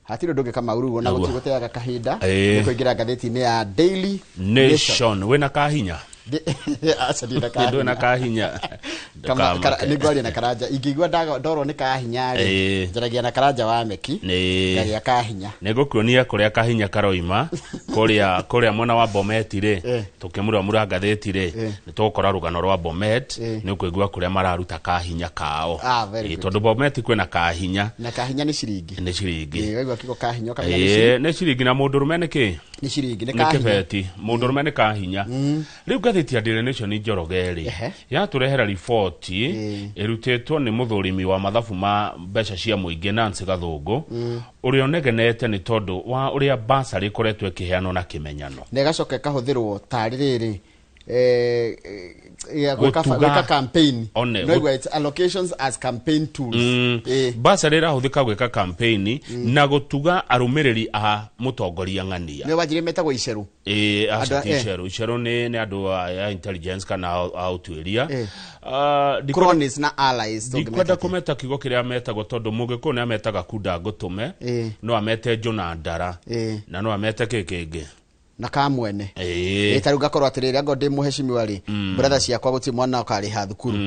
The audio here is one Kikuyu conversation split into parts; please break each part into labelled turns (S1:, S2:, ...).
S1: Hatirĩ ũndũ ũngĩ, Kamau, rĩu ona
S2: Nĩguo.
S1: gũtirĩ gũteaga kahinda,
S2: Ĩĩ.
S1: nĩ kũingĩra ngathĩti-inĩ ya Daily
S2: Nation. Wĩna kahinya?
S1: Aca, ndirĩ na
S2: ndũĩ na
S1: kahinya.
S2: Kahinya.
S1: Nĩ ngwaria na Karanja. Ingĩigua ndorwo nĩ kahinya rĩ, njaragia na Karanja wa Meki, ngagĩa kahinya.
S2: Nĩ ngũkuonia kũrĩa kahinya karoima, kũrĩa mwena wa Bomet rĩ. Tũkĩmuramura ngathĩti rĩ, nĩ tũgũkora rũgano rwa Bomet. Nĩ ũkũigua kũrĩa mararuta kahinya kao.
S1: Ah, very good.
S2: Tondũ Bomet kwĩna kahinya.
S1: Na kahinya nĩ ciringi.
S2: Nĩ ciringi.
S1: Ĩĩ, waigua kiugo kahinya ũkamenya nĩ ciringi.
S2: Ĩĩ, nĩ ciringi. Na mũndũrũme nĩ kĩ?
S1: Nĩ ciringi, nĩ
S2: Nĩ
S1: kahinya.
S2: kĩbeti. Mũndũrũme nĩ kahinya. Rĩu ngathĩti ya Daily Nation, Njoroge rĩ, yatũrehera riboti ĩrutĩtwo nĩ mũthũrimi wa mathabu ma mbeca cia mũingĩ Nancy Gathũngũ, ũrĩa ũnegenete nĩ tondũ wa ũrĩa basarĩ ĩkoretwo ĩkĩheanwo na kĩmenyano.
S1: Na ĩgacoka ĩkahũthĩrwo tarĩ rĩrĩ ya gwĩka
S2: Gũtuga.
S1: Gwĩka campaign.
S2: One,
S1: no igua it's allocations as campaign tools.
S2: Basarĩ ĩrahũthĩka gwĩka campaign na gũtuga arũmĩrĩri a mũtongoria ng'ania.
S1: Nĩ wanjirie metagwo iceru.
S2: Ĩĩ, aca,
S1: Andũ
S2: ti iceru. Iceru nĩ andũ a intelligence kana a ũtuĩria. Ah,
S1: Cronies na allies
S2: ndikwenda
S1: tũngĩmeta atĩa?
S2: Kũmeta kiugo kĩrĩa metagwo, tondũ mũgĩkũyũ nĩ ametaga kunda ngũtũme, no amete njũna ndara, na no amete kĩ kĩngĩ.
S1: Na kamwene.
S2: Ĩĩ.
S1: Ta rĩu ngakorwo atĩrĩrĩ, angorwo ndĩ mũhecimiwa rĩ, brother ciakwa, gũtirĩ mwana ũkarĩha thukuru,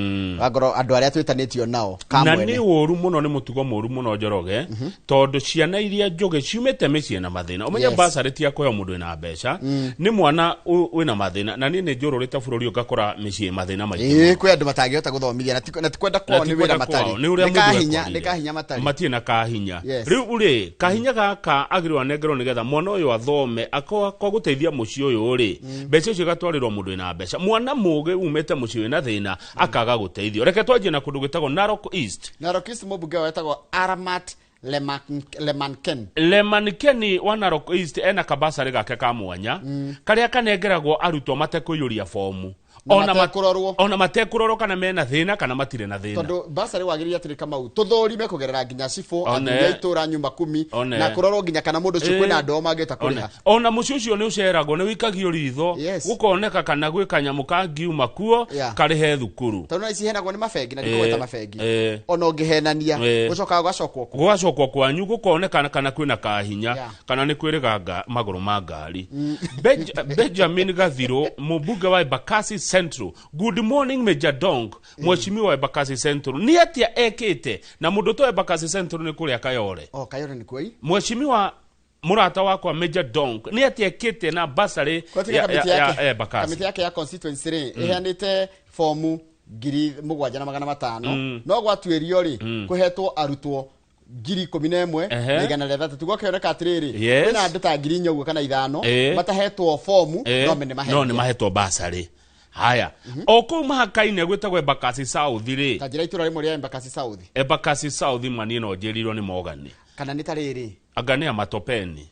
S1: angorwo andũ arĩa twĩtanĩtio nao
S2: Na nĩ
S1: kamwene.
S2: ũru mũno, nĩ mũtugo mũru mũno, Njoroge, tondũ ciana iria njũgĩ ciumĩte mĩciĩ na mathĩna, ũmenye basarĩ ti ya kũheo mũndũ wĩna mbeca, nĩ mwana wĩna mathĩna. Na niĩ nĩ njũrũrĩte bũrũri ũyũ ngakora mĩciĩ mathĩna maingĩ mũno.
S1: Kwĩ andũ matangĩhota gũthomithia na ti kwenda kwao,
S2: Na ti
S1: nĩ wĩra
S2: kwenda
S1: matarĩ.
S2: kwao, nĩ ũrĩa
S1: Nĩ
S2: mũndũ
S1: kahinya,
S2: ekorire.
S1: nĩ kahinya matarĩ.
S2: Matirĩ na kahinya. Rĩu rĩ, kahinya gaka agĩrĩirwo anengerwo nĩgetha mwana ũyũ athome akwa gũteithia mũciĩ ũyũ rĩ, mbeca icio igatwarĩrwo mũndũ wĩna mbeca, mwana mũgĩ umĩte mũciĩ wĩna thĩna akaga gũteithio. Reke twanjie na kũndũ gwĩtagwo Narok East.
S1: Narok East, mũmbunge wao etagwo Aramat Lemanken.
S2: Lemankeni wa Narok East ena kabasarĩ gake ka mwanya karĩa kanengeragwo arutwo matekũiyũria fomu.
S1: Na
S2: Ona
S1: matekũrorwo.
S2: Ona matekũrorwo kana mena thĩna kana matirĩ na thĩna.
S1: Tondũ basarĩ wagĩrĩire atĩrĩ, Kamau, tũthũrime kũgerera nginya cibũ,
S2: One.
S1: athuri a itũra, nyumba kumi,
S2: One.
S1: na kũrorwo nginya kana mũndũ ũcio kwĩna andũ ao mangĩhota kũrĩha.
S2: Ona mũciĩ ũcio nĩ ũceragwo, nĩ wĩikagio ritho, gũkoneka kana gwĩ kanyamũ kangiuma kuo karĩhe thukuru.
S1: Tondũ na ici iheanagwo nĩ mabengi, na ndikũgweta mabengi, ona ũngĩhenania, gũcokaga gũgacokwo kuo.
S2: Gũgacokwo kwanyu gũkoneka kana kwĩna kahinya, kana nĩ kwĩrĩga magũrũ ma ngari. Benjamin Gathiro, mũmbunge wa Embakasi Central. Good morning, Major Dong, mheshimiwa wa Embakasi Central, nĩ atĩa ekĩte na mũndũ to Embakasi Central nĩ kũrĩa Kayore?
S1: O Kayore nĩ kuo ii.
S2: Mheshimiwa mũrata wakwa Major Dong nĩ atĩa ekĩte na basarĩ
S1: Kwa tiga kamĩtĩ
S2: ya
S1: yake
S2: Embakasi?
S1: Kamĩtĩ yake ya constituency rĩ, ĩheanĩte fomu 7,500, no gwatuĩrio rĩ, kũhetwo arutwo 11,100 na 300. Gwakĩoneka atĩrĩrĩ, kwĩna andũ ta 4,000 ũguo kana 5,000 matahetwo fomu, no nĩ
S2: no nĩ
S1: mahetwo.
S2: Mahetwo basarĩ. Haya, o kũu mahaka-inĩ gwĩtagwo Embakasi South rĩ.
S1: Ta njĩra itũra rĩmwe rĩa Embakasi South.
S2: Embakasi South, mani no njĩrirwo nĩ Mogani.
S1: Kana nĩ ta rĩrĩ.
S2: Anga nĩ a Matopeni.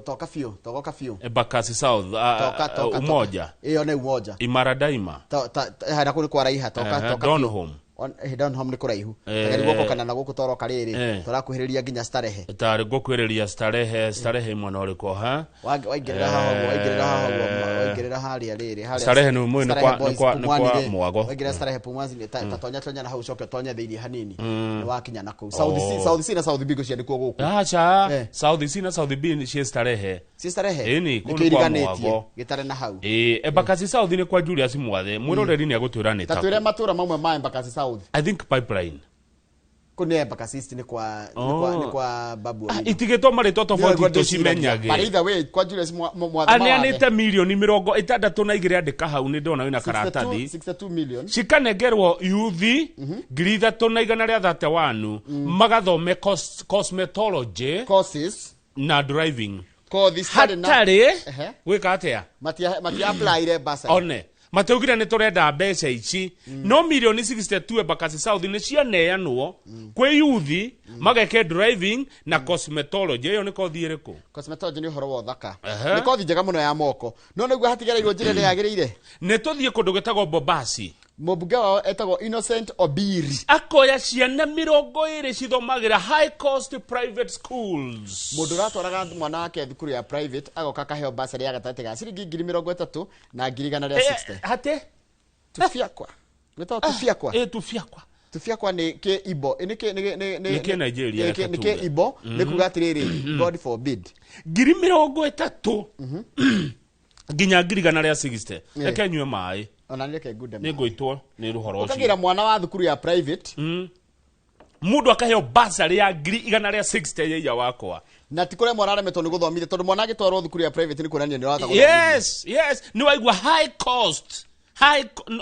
S1: Toka biũ, togoka biũ.
S2: Embakasi South,
S1: Toka toka.
S2: Umoja.
S1: Ĩyo nĩ Umoja.
S2: Imara Daima.
S1: Na kũu nĩ kwaraiha, toka toka biũ.
S2: Donholm.
S1: Donholm nĩ kũraihu. Tageri guoko kana na gũkũ toroka rĩrĩ, tũrakuhĩrĩria nginya Starehe.
S2: Tarĩ ngũkwĩrĩria Starehe. Starehe mwena ũrĩkũ ha?
S1: Waingĩrĩra haha ũguo, waingĩrĩra haha ũguo, waingĩrĩra harĩa rĩrĩ, harĩa
S2: Starehe nĩ mũĩ nĩ
S1: Starehe Boys,
S2: nĩ kwa
S1: Pumwani rĩ,
S2: Mwago.
S1: waingĩrĩra Starehe Pumwani ta tonya tonya na hau, ũcoke ũtonye thĩinĩ hanini, nĩ wakinya na kũu South C. South C na South B ngũcia nĩkuo gũkũ.
S2: Aca.
S1: Eh.
S2: South C na South B ciĩ Starehe.
S1: Si Starehe.
S2: Ĩni, kũu
S1: nĩkĩo
S2: nĩ kwa
S1: iriganĩtie
S2: Mwago.
S1: gĩtare na hau.
S2: Ĩĩ, Embakasi South nĩ kwa Julius Mwathe. Mwĩroreri nĩ agũtwĩra nĩ
S1: Ta
S2: taku.
S1: twĩre matũra mamwe ma Embakasi South.
S2: I think Pipeline.
S1: Kũu nĩ Embakasi East, nĩ kwa
S2: Oh.
S1: nĩ kwa Babu
S2: Ah,
S1: Owino.
S2: itigĩtwo marĩtwa tofauti.
S1: Nĩguo ndĩciragia.
S2: Tũcimenyage.
S1: But either way, kwa Julius Mwathe
S2: Aneanĩte mirioni 62 andĩka hau, nĩ ndona wĩna karatathi.
S1: 62 million.
S2: Cikanengerwo yuthi 3,131 magathome cosmetology
S1: courses
S2: na driving.
S1: Kothi citarĩ na
S2: Hatarĩ gwĩka atĩa?
S1: Matia applyire bursary.
S2: One mataugire nĩ tũrenda mbeca ici, no mirioni 62 Embakasi South nĩ cianeanwo kwĩ yuthi mageke driving na cosmetology. Ĩyo nĩ kothi ĩrĩkũ?
S1: Cosmetology nĩ ũhoro wa ũthaka.
S2: Ehe.
S1: Nĩ kothi njega mũno ya moko, no nĩguo hatigereirwo njĩra ĩrĩa yagĩrĩire.
S2: Nĩ tũthiĩ kũndũ gĩtagwo Bobasi.
S1: Mũmbunge wao etagwo Innocent Obiri.
S2: Akoya ciana 20 cithomagĩra high cost private schools.
S1: Mũndũ ũratwaraga mwana wake thukuru ya private agoka akaheo bursary ya gatagatĩ ga ciringi 30,000 na 1,160.
S2: Hate
S1: Tufiakwa, gwĩtagwo tufiakwa.
S2: Ĩ, tufiakwa.
S1: Tufiakwa nĩ kĩ Igbo, nĩ kĩ nĩ
S2: Nĩ kĩ Nigeria,
S1: nĩ
S2: reke
S1: kĩ
S2: tuge.
S1: Igbo, nĩ kuga atĩrĩrĩ, God forbid.
S2: 30,000 nginya 160,000. Reke nyue maĩ.
S1: Ona nĩ reke ngunde.
S2: Nĩ ngũitwo nĩ rũhoro ũcio.
S1: Ũkagĩra mwana wa thukuru ya private.
S2: Mũndũ akaheo basarĩ ya 160,000 yaiya wakwa.
S1: Na ti kũrĩa mwana aremetwo nĩ gũthomithia, tondũ mwana agĩtwarwo thukuru ya private nĩ kuonania nĩ ũrahota gũthomithia.
S2: Yes, nĩ waigua high cost,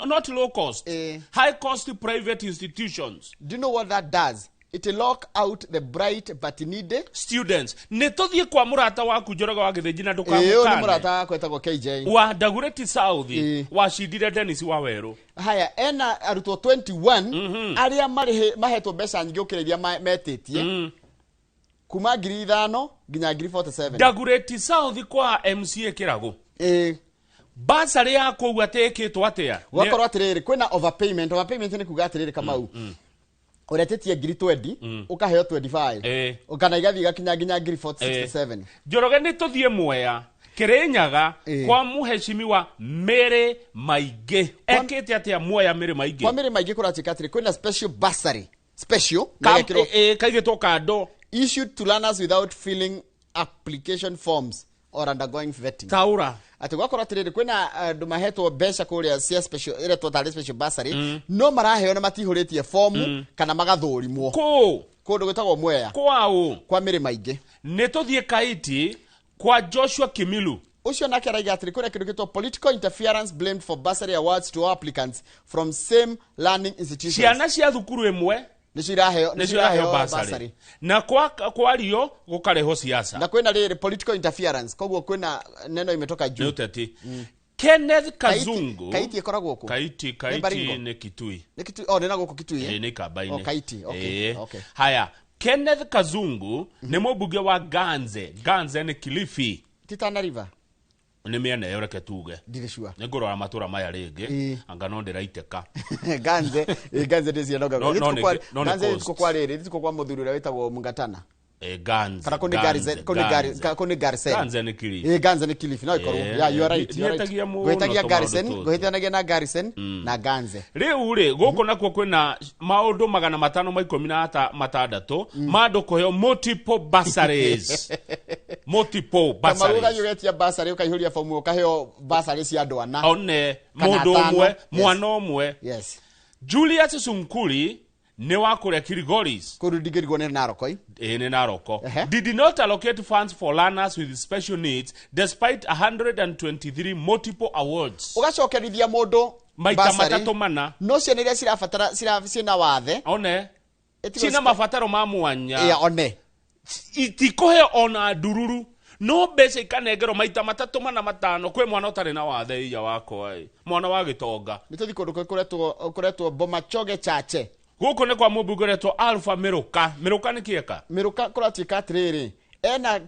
S2: not low cost, high cost private institutions.
S1: Do you know what that does? It lock out the bright but needy
S2: students. Nĩ tũthiĩ kwa mũrata waku Njoroge wa Gĩthĩnji na
S1: Ĩĩ, ũyũ nĩ
S2: ndũkamũkane.
S1: Mũrata wakwa etagwo KJ.
S2: Wa Dagoretti South. Wacindire Dennis Wawerũ.
S1: Haya, ena arutwo 21 arĩa mahetwo mbeca nyingĩ gũkĩra iria metĩtie, kuma 5,000 nginya 47,000.
S2: Dagoretti South kwa MCA Kĩrago. Basarĩ ya kũu atĩ ĩkĩtwo atĩa?
S1: Gwakorwo atĩrĩrĩ, kwĩna overpayment. Overpayment nĩ kuga atĩrĩrĩ, Kamau, ũretĩtie 20,000 ũkaheo 25 kana igathiĩ igakinya nginya 467,000.
S2: Njoroge, nĩ tũthiĩ Mwea Kĩrĩnyaga kwa mũhecimiwa Mĩrĩ Maingĩ. Ekĩte atĩa Mwea Mĩrĩ Maingĩ?
S1: Kwa Mĩrĩ Maingĩ kũratuĩka atĩrĩ, kwĩna special bursary, special na ĩgekĩrwo
S2: Kaigĩtwo kando.
S1: Issued to learners without filling application forms or undergoing vetting.
S2: Taũra.
S1: Atĩ gwakorwo atĩrĩrĩ, kwĩna andũ mahetwo mbeca kũrĩa cia special, ĩretwo tarĩ special bursary, no maraheo na matihũrĩtie fomu kana magathũrimwo.
S2: Kũ?
S1: Kũndũ gwĩtagwo Mwea.
S2: Kwaũ?
S1: Kwa Mĩrĩ Maingĩ.
S2: Nĩ tũthiĩ Kaiti kwa Joshua Kimilu.
S1: Ũcio nake araiga atĩrĩ, kwĩna kĩndũ gĩtwo political interference blamed for bursary awards to all applicants from same learning institutions.
S2: Ciana cia thukuru ĩmwe
S1: nĩcio iraheo.
S2: Nĩcio iraheo basarĩ na kwario gũkarehwo siasa.
S1: Na kwĩna rĩrĩ political interference, koguo kwĩna neno imetoka
S2: Nĩ
S1: juu.
S2: ũteti. Kenneth Kazungu.
S1: Kaiti ĩkoragwo kũ?
S2: Kaiti.
S1: Nĩ Baringo?
S2: Kaiti nĩ Kitui.
S1: Nĩ Kitui? Oh, nĩ na gũkũ Kitui, eh?
S2: Ĩĩ, nĩ Ikamba-inĩ.
S1: Oh, Kaiti, okay.
S2: Ĩĩ.
S1: Okay.
S2: Haya, Kenneth Kazungu nĩ mũmbunge wa Ganze. Ganze nĩ Kilifi.
S1: Ti Tana River?
S2: Nĩ mĩena ĩyo, reke tuge.
S1: Ndirĩ sure.
S2: Nĩ ngũrora matũra maya rĩngĩ. Anga no ndĩraitĩka.
S1: Ganze, Ganze ndĩcianoga.
S2: No nĩ
S1: Ganze
S2: coast.
S1: Tiko kwa rĩrĩ, tiko kwa mũthuri ũrĩa wĩtagwo Mungatana.
S2: Ganze.
S1: Kana kũ nĩ
S2: Ganze,
S1: Garrison, kũ nĩ
S2: Ganze.
S1: Kũ nĩ Garrison.
S2: Ganze nĩ Kilifi.
S1: Ganze nĩ Kilifi, no ikorwo. Yeah, you are right, you are right.
S2: Ndihĩtagia mũno
S1: Ngũhĩtagia
S2: tũmaũndũ
S1: Garrison,
S2: tũtũ.
S1: ngũhĩtanagia na Garrison na Ganze.
S2: Rĩu rĩ, gũkũ nakuo kwĩna maũndũ 516 ma andũ kũheo multiple bursaries, multiple
S1: Kamau, ũgathiĩ
S2: bursaries.
S1: ũgetia bursary, ũkaihũria fomu, ũkaheo bursary cia andũ ana.
S2: One.
S1: Kana
S2: Mũndũ
S1: atano.
S2: ũmwe, mwana ũmwe. Julius Sunkuli nĩ wa kũrĩa Kirigoris.
S1: Kũndũ ndingĩrigwo nĩ Narok.
S2: Ĩĩ, nĩ Naroko. Did not allocate funds for learners with special needs despite 123 multiple awards.
S1: Ũgacokerithia mũndũ
S2: Maita
S1: bursary,
S2: matatũ mana.
S1: No ciana iria cirabatara ciĩna wathe
S2: one
S1: ĩtigwo
S2: cina mabataro ma mwanya
S1: Yeah, one.
S2: Itikũheo ona ndururu, no mbeca ikanengerwo maita matatũ, mana, matano kwĩ mwana ũtarĩ na wathe iya wakwa ĩ, mwana wa gĩtonga.
S1: Nĩ tũthiĩ kũndũ kũretwo Bomachoge Chache.
S2: Gũkũ nĩ kwa mũmbunge ũretwo Alpha Mĩrũka. Mĩrũka nĩ kĩeka.
S1: Mĩrũka kũratuĩka atĩrĩrĩ, ena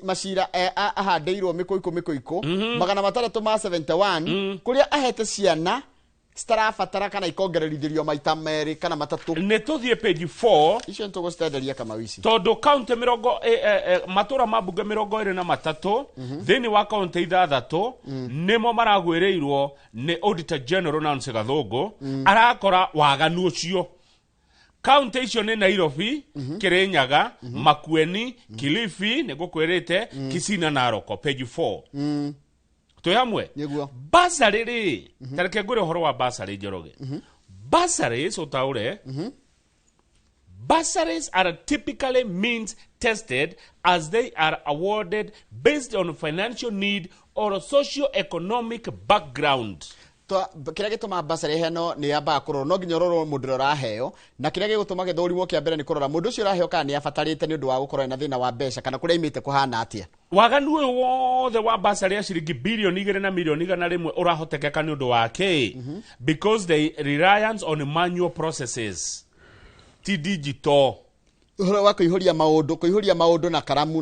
S1: macira ahandĩirwo mĩkũikũ mĩkũikũ 671, kũrĩa ahete ciana citarabatara kana ikongererithĩrio maita merĩ kana matatũ.
S2: Nĩ tũthiĩ page 4.
S1: Icio nĩ tũgũcitenderia, Kamau, ici.
S2: Tondũ kaunti mĩrongo matũra ma mbunge 23 thĩinĩ wa kaunti ithathatũ nĩmo maragwĩrĩirwo nĩ Auditor General Nancy Gathũngũ. Arakora waganu ũcio. Kaunti icio nĩ Nairobi, Kĩrĩnyaga, Makueni, Kilifi, nĩ ngũkwĩrĩte, Kisii na Naroko. Page 4, twĩ hamwe.
S1: Nĩguo.
S2: Basarĩ rĩ, ta reke ngwĩre ũhoro wa basarĩ, Njoroge. Bursaries, ũtaũre, bursaries are typically means tested as they are awarded based on financial need or socio-economic background.
S1: Kĩrĩa gĩtũmaga basarĩ ĩheanwo nĩ yambaga kũrorwo, no nginya ũrorwo mũndũ ũrĩa ũraheo, na kĩrĩa gĩgũtũma gĩthũrimwo kĩa mbere nĩ kũrora mũndũ ũcio ũraheo kana nĩ abatarĩte nĩ ũndũ wa gũkorwo ena thĩna wa mbeca, kana kũrĩa aimĩte kũhana atĩa.
S2: Waganu ũyũ wothe wa basarĩ ya ciringi 2.1 bilioni ũrahotekeka nĩ ũndũ wa kĩ? Because they reliance on manual processes, ti digital.
S1: Ũhoro wa kũihũria maũndũ na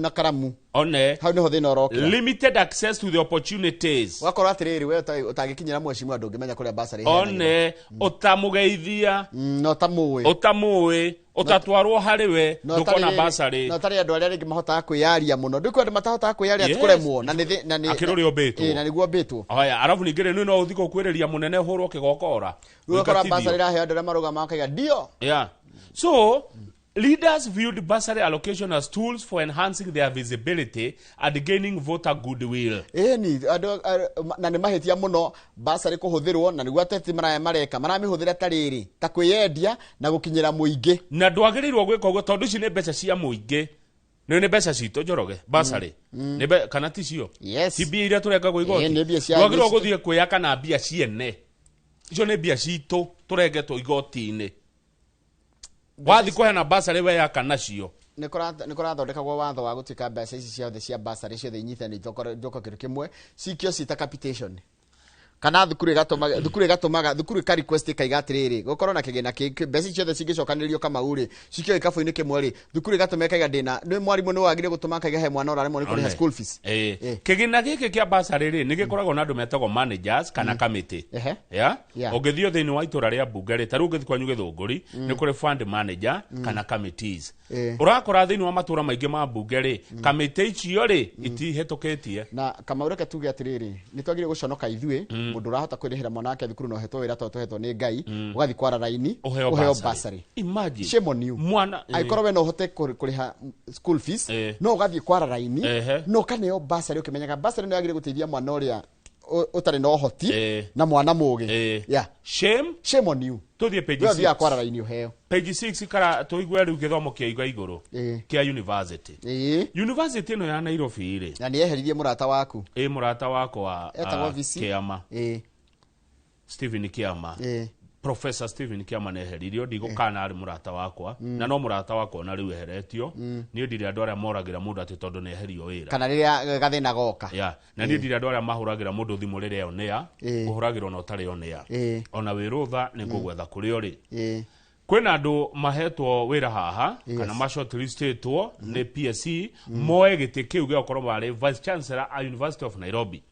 S1: karamu.
S2: One.
S1: Hau nĩho thĩna ũrokĩra.
S2: Limited access to the opportunities.
S1: Wakorwo atĩrĩrĩ, we ũtangĩkinyĩra mheshimiwa ndũngĩmenya kũrĩa basarĩ ĩheanagĩrwo.
S2: One, ũtamũgeithia.
S1: No tamũĩ.
S2: Ũtamũĩ. Ũtatwarwo harĩ we
S1: Na ũtarĩ
S2: ndũkona
S1: rĩrĩ-
S2: basarĩ.
S1: Na ũtarĩ andũ arĩa rĩngĩ mahotaga kwĩyaria mũno. Ndũĩ andũ matahotaga kwĩyaria
S2: Yes.
S1: ti kũremwo na nĩ na nĩ
S2: Akĩrĩ ũrĩa ũmbĩtwo.
S1: Ĩĩ, na nĩguo ũmbĩtwo.
S2: Aya, arabu ningĩ rĩ, nĩ no ũthiĩ gũkuĩrĩria mũnene ũhũrwo kĩgokora.
S1: Rĩu ũgakora
S2: Ũingatithio.
S1: basarĩ ĩraheo andũ arĩa marũgamaga makaiga ndio.
S2: Yeah. So, leaders viewed bursary allocation as tools for enhancing their visibility and gaining voter goodwill.
S1: Ĩni andũ na nĩ mahĩtia mũno basarĩ kũhũthĩrwo, na nĩguo ateti maraya mareka, maramĩhũthĩra ta rĩrĩ ta kwĩyendia na gũkinyĩra mũingĩ.
S2: Na ndwagĩrĩirwo gwĩka ũguo tondũ ici nĩ mbeca cia mũingĩ. Nĩ mbeca citũ, Njoroge, bursary. Nĩ kana ti cio?
S1: Yes.
S2: Ti mbia iria tũrengagwo igoti.
S1: Ĩĩ, nĩ mbia cia
S2: Ndwagĩrĩirwo gũthiĩ kwĩyaka na mbia ciene. Icio nĩ mbia citũ tũrengetwo igoti-inĩ. Wathiĩ kũheana bursary weyaka nacio.
S1: Nĩ kũrathondekagwo watho wa gũtuĩka mbeca ici ciothe cia bursary ciothe inyitanĩtwo ithondekwo kĩndũ kĩmwe, cikio cita capitation, kana thukuru ĩgatũmaga, thukuru ĩgatũmaga, thukuru ĩka request ĩkaiga atĩrĩrĩ, gũkorwo na kĩgĩna kĩ mbeca ici ciothe cingĩcokanĩrĩrio Kamau rĩ, cikio gĩkabũ-inĩ kĩmwe rĩ, thukuru ĩgatũma ĩkaiga ndĩna nĩ mwarimũ nĩ wagire gũtũma akaiga he mwana ũraremwo nĩ kũrĩha
S2: One.
S1: school fees.
S2: Ĩĩ.
S1: Ĩĩ.
S2: Kĩgĩna gĩkĩ kĩa bursary rĩ, nĩ gĩkoragwo na andũ metagwo managers kana committee. Ya? Ũngĩthiĩ thĩinĩ wa itũra rĩa mbunge rĩ, ta rĩu ũngĩthiĩ kwanyu Gĩthũngũri, nĩ kũrĩ fund manager kana committees. Ũrakora thĩinĩ wa matũra maingĩ ma mbunge rĩ, kamĩtĩ icio rĩ itihĩtũkĩtie.
S1: Na Kamau, reke tuge atĩrĩrĩ, nĩ twagĩrĩire gũconoka ithuĩ, mũndũ ũrahota kwĩrĩhĩra mwana wake thukuru na ũhetwo wĩra tondũ tũhetwo nĩ Ngai, ũgathiĩ kwara raini
S2: ũheo
S1: ũheo
S2: bursary.
S1: bursary.
S2: Imagine.
S1: Shame on you.
S2: Mwana
S1: angĩkorwo we no ũhote kũrĩha school fees, no ũgathiĩ kwara raini no ũkaneo bursary, ũkĩmenyaga bursary nĩ yagĩrĩire gũteithia mwana ũrĩa ũtarĩ na ũhoti na mwana mũgĩ. Yeah.
S2: Shame.
S1: Shame on you.
S2: Tũthiĩ page
S1: We ũthiaga
S2: 6.
S1: kwara raini ũheo.
S2: Page 6 kara tũigue rĩu gĩthomo kĩa iga igũrũ kĩa university. University ĩno ya Nairobi rĩ,
S1: Na nĩ eheririe mũrata waku.
S2: Ĩ mũrata wakwa,
S1: Etagwo VC.
S2: Kĩama. Stephen Kĩama. Professor Stephen Kĩama nĩeheririo, ndigũkana arĩ mũrata wakwa, na no mũrata wakwa ona rĩu eheretio. Niĩ ndirĩ andũ arĩa moragĩra mũndũ atĩ tondũ nĩeherio wĩra.
S1: Kana rĩrĩa gathĩna goka.
S2: Ya, na niĩ ndirĩ andũ arĩa mahũragĩra mũndũ thimũ rĩrĩa onea, kũhũragĩrwo na ũtarĩ onea. Ona wĩ rũtha nĩ ngũgwetha kũrĩa ũrĩ. Kwĩna andũ mahetwo wĩra haha kana ma shortlistĩtwo nĩ PSC moe gĩtĩ kĩu gĩa gũkorwo marĩ vice chancellor a University of Nairobi.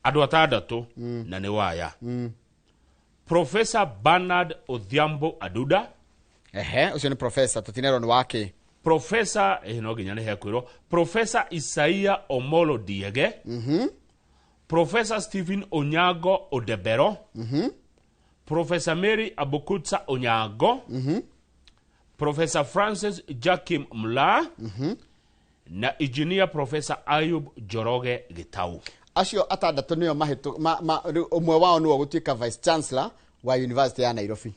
S2: Andũ atandatũ, na nĩ waya: Professor Bernard Odhiambo Aduda.
S1: Ehe, ũcio nĩ professor, tũtinerwo nĩ wake.
S2: Professor no nginya nĩ hekwĩrwo, Professor Isaia Omolo Diege, Professor Stephen Onyango Odebero, Professor Mary Abukutsa Onyango, Professor Francis Jakim Mla, na Engineer Professor Ayub Njoroge Gitau.
S1: Acio atandatũ nĩo mahĩtũ rĩu ũmwe wao nĩwe gũtuĩka vice chancellor wa University ya Nairobi,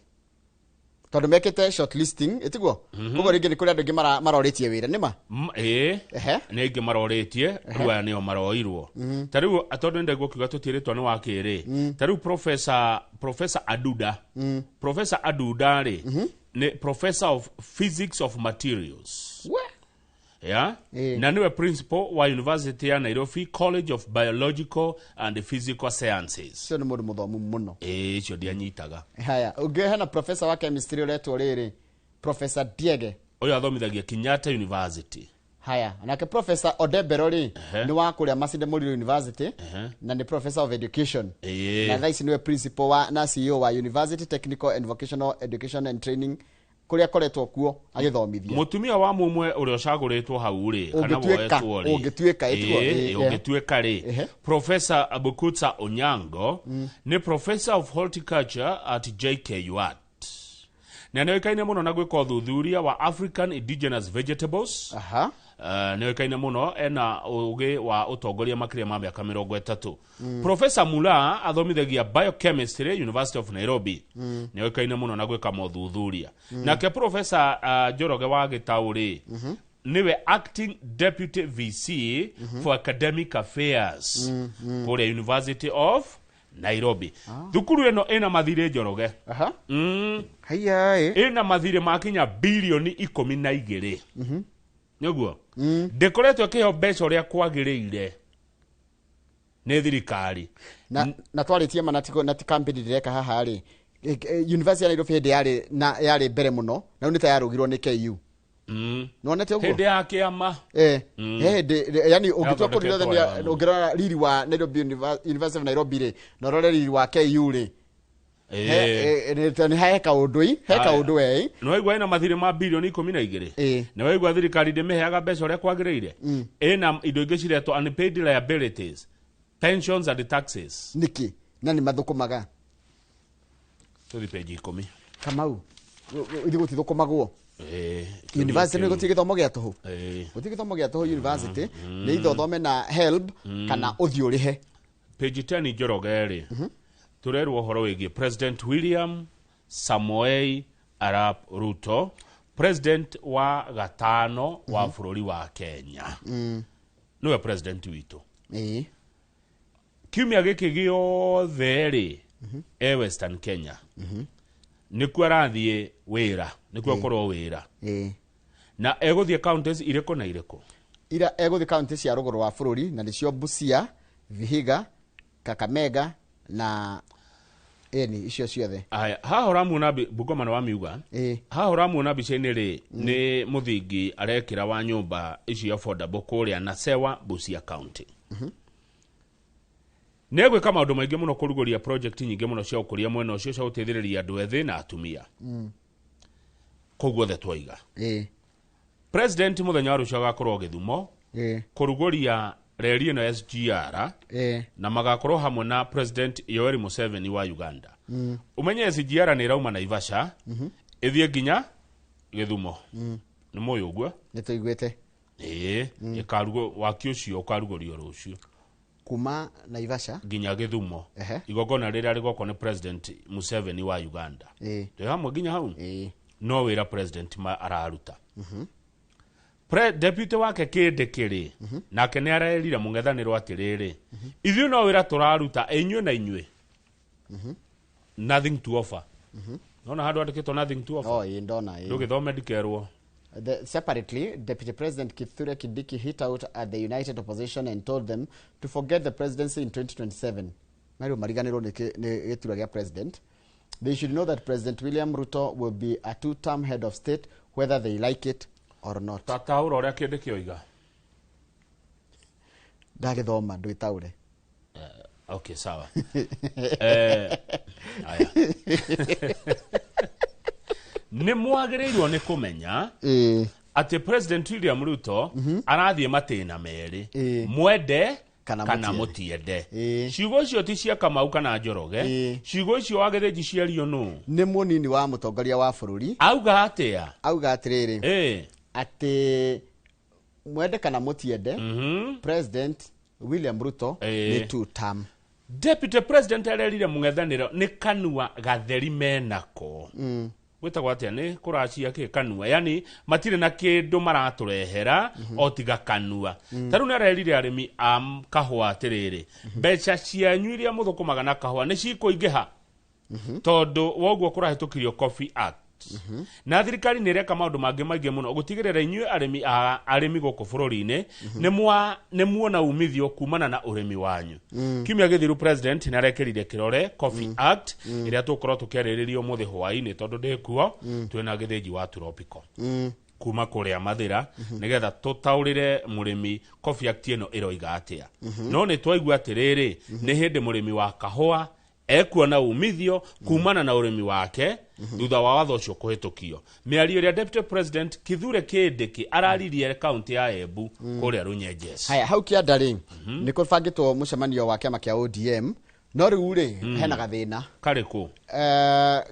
S1: tondũ mekĩte shortlisting, ĩtiguo? Koguo rĩngĩ nĩ kũrĩ andũ aingĩ marorĩtie wĩra, nĩma?
S2: Ĩĩ. Nĩ aingĩ marorĩtie, rĩu aya nĩo maroirwo. Ta rĩu tondũ nĩndaigua ũkiuga tũtiĩrĩtwo nĩ wa kĩrĩ, ta rĩu Professor Aduda, Professor Aduda rĩ, nĩ Professor of Physics of Materials.
S1: We.
S2: Yeah? Na niwe principal wa University ya Nairobi College of Biological and Physical Sciences.
S1: Ũcio nĩ mũndũ mũthomu mũno.
S2: Ĩĩ, icio ndianyitaga.
S1: Haya, ũngĩ hena professor wa chemistry ũretwo rĩrĩ, Professor Diege.
S2: Ũyũ athomithagia Kenyatta University.
S1: Haya, nake Professor Odebero rĩ, nĩ wa kũrĩa Masinde Muliro University na nĩ professor of education, na thaa ici nĩwe principal wa na CEO wa University Technical and Vocational Education and Training, kũrĩa akoretwo kuo agĩthomithia.
S2: Mũtumia wa mumwe ũrĩa ũcagũrĩtwo hau rĩ, kana
S1: Ũngĩtuĩka,
S2: woetwo rĩ,
S1: ũngĩtuĩka, ĩtiguo?
S2: Ĩĩ, ũngĩtuĩka rĩ, Professor Abukutsa Onyango nĩ professor of horticulture at JKUAT, na nĩoĩkaine mũno na gwĩka ũthuthuria wa African indigenous vegetables. Nĩoĩkaine mũno, ena ũgĩ wa ũtongoria makĩria ma mĩaka 30. Professor Mula athomithagia biochemistry University of Nairobi, nĩoĩkaine mũno na gwĩka mothuthuria. Nake Professor Njoroge wa Gĩtaũ rĩ, niwe acting deputy VC for academic affairs kũrĩa University of Nairobi. Thukuru ĩno ĩna mathirĩ, Njoroge.
S1: Haiya ĩ.
S2: Ĩna mathirĩ makinya bilioni 12, nĩguo ndĩkoretwo ĩkĩheo mbeca ũrĩa kwagĩrĩire nĩ thirikari.
S1: Na twarĩtie ma na ti campaign ndĩreka haha rĩ, University ya Nairobi hĩndĩ yarĩ na yarĩ mbere mũno, na rĩu nĩ ta yarũgirwo nĩ KU. Nĩwonete ũguo?
S2: Hĩndĩ ya kĩama.
S1: He hĩndĩ yani ũngĩtua
S2: Yathondeketwo
S1: kũririthania
S2: wega mũno.
S1: ũngĩrora riri wa Nairobi University of Nairobi rĩ, na ũrore riri wa KU rĩ. Nĩ he kaũndũ i he kaũndũ we.
S2: Nĩ waigua ĩna mathirĩ ma bilioni 12. Nĩ waigua thirikari ndĩmĩheaga mbeca ũrĩa kwagĩrĩire. Ĩna indo ingĩ ciretwo unpaid liabilities, pensions and taxes.
S1: Nĩkĩ na nĩ mathũkũmaga?
S2: Tũthi page 10.
S1: Kamau, ithuĩ gũtithũkũmagwo university, nĩ gũtirĩ gĩthomo gĩa tũhũ. Gũtirĩ gĩthomo gĩa tũhũ university, nĩ ithe ũthome na HELB kana ũthiĩ ũrĩhe.
S2: Page 10, Njoroge rĩ, tũrerwo ũhoro wĩgiĩ President William Samoei Arap Ruto, president wa gatano wa bũrũri wa Kenya, nĩwe president witũ. Kiumia gĩkĩ gĩothe rĩ, e Western Kenya, nĩkuo arathiĩ wĩra, nĩkuo akorwo wĩra. Na egũthiĩ counties irĩkũ na irĩkũ?
S1: Ira egũthiĩ kaunti cia rũgũrũ wa bũrũri, na nĩcio Busia, Vihiga, Kakamega na ĩni icio ciothe.
S2: Aya, haha ũramuona Bungoma nĩ wamiuga. Haha ũramuona mbica-inĩ rĩ, nĩ mũthingi arekĩra wa nyũmba icio affordable kũrĩa Nasewa, Busia County. Nĩ egwĩka maũndũ maingĩ mũno, kũrugũria project nyingĩ mũno cia ũkũria mwena ũcio, cia gũteithĩrĩria andũ ethĩ na atumia. Kũu guothe twaiga, president mũthenya wa rũciũ agakorwo Gĩthumo kũrugũria reri ĩno SGR, na magakorwo hamwe na President Yoweri Museveni wa Uganda. Umenye SGR nĩ ĩrauma Naivasha ĩthiĩ nginya Gĩthumo. Nĩ mũĩ ũguo?
S1: Nĩ tũiguĩte.
S2: Ĩĩ, ĩkarugwo, waki ũcio ũkarugũrio rũciũ.
S1: Kuma Naivasha
S2: nginya Gĩthumo. Igongona rĩrĩa rĩgokwo nĩ President Museveni wa Uganda. Twĩ hamwe nginya hau?
S1: Ĩĩ.
S2: No wĩra president ma araruta. Deputy wake Kindiki rĩ, nake nĩ arerire mũng'ethanĩro atĩrĩrĩ, ithuĩ no wĩra tũraruta, inyuĩ na inyuĩ nothing to offer. Nona handũ andĩkĩtwo nothing to offer?
S1: Oh, ĩĩ, ndona, ĩĩ.
S2: Ndũgĩthome ndikerwo.
S1: Separately, Deputy President Kithure Kindiki hit out at the United Opposition and told them to forget the presidency in 2027. Mario mariganĩrwo nĩ gĩturwa gĩa president. They should know that President William Ruto will be a two-term head of state whether they like it or not.
S2: Tataũra ũrĩa Kindiki oiga.
S1: Ndagĩthoma ndwĩtaũre.
S2: Okay, sawa. Aya. Nĩ mwagĩrĩirwo nĩ kũmenya atĩ President William Ruto arathiĩ matĩna merĩ, mwende
S1: kana
S2: kana
S1: mũtiende.
S2: mũtiende. Ciugo icio ti cia Kamau kana Njoroge. Ciugo icio wa Gĩthĩnji ciario nũ?
S1: Nĩ mũnini wa mũtongoria wa bũrũri.
S2: Auga atĩa?
S1: Auga atĩrĩrĩ, atĩ mwende kana mũtiende, President William Ruto nĩ two term.
S2: Deputy President arerire mũng'ethanĩro nĩ kanua gatheri menako. Gwĩtagwo atĩa? Nĩ kũracia kĩ kanua, yani matirĩ na kĩndũ maratũrehera o tiga kanua. Ta rĩu nĩ arerire arĩmi a kahũa atĩrĩrĩ, mbeca cianyu iria mũthũkũmaga na kahũa nĩ cikũingĩha tondũ woguo kũrahĩtũkirio Coffee Act, na thirikari nĩ ĩreka maũndũ mangĩ maingĩ mũno gũtigĩrĩra inyuĩ arĩmi a arĩmi gũkũ bũrũri-inĩ nĩ muona umithio kumana na ũrĩmi wanyu. Kiumia gĩthiru president nĩ arekĩrire kĩrore Coffee Act ĩrĩa tũgũkorwo tũkĩarĩrĩria ũmũthĩ hwaĩ-inĩ, tondũ ndĩkuo, twĩna Gĩthĩnji wa Tropical kuma kũrĩa Mathĩra, nĩgetha tũtaũrĩre mũrĩmi Coffee Act ĩno ĩroiga atĩa. No nĩ twaigua atĩrĩrĩ, nĩ hĩndĩ mũrĩmi wa kahũa ekuona umithio kumana na ũrĩmi wake thutha wa watho ũcio kũhĩtũkio. Mĩario ĩrĩa Deputy President Kithure Kindiki araririe kaunti ya Embu kũrĩa Runyenjes.
S1: Haya, hau kĩanda rĩ, nĩ kũbangĩtwo mũcemanio wa kĩama kĩa ODM, no rĩu rĩ, hena gathĩna.
S2: Karĩkũ?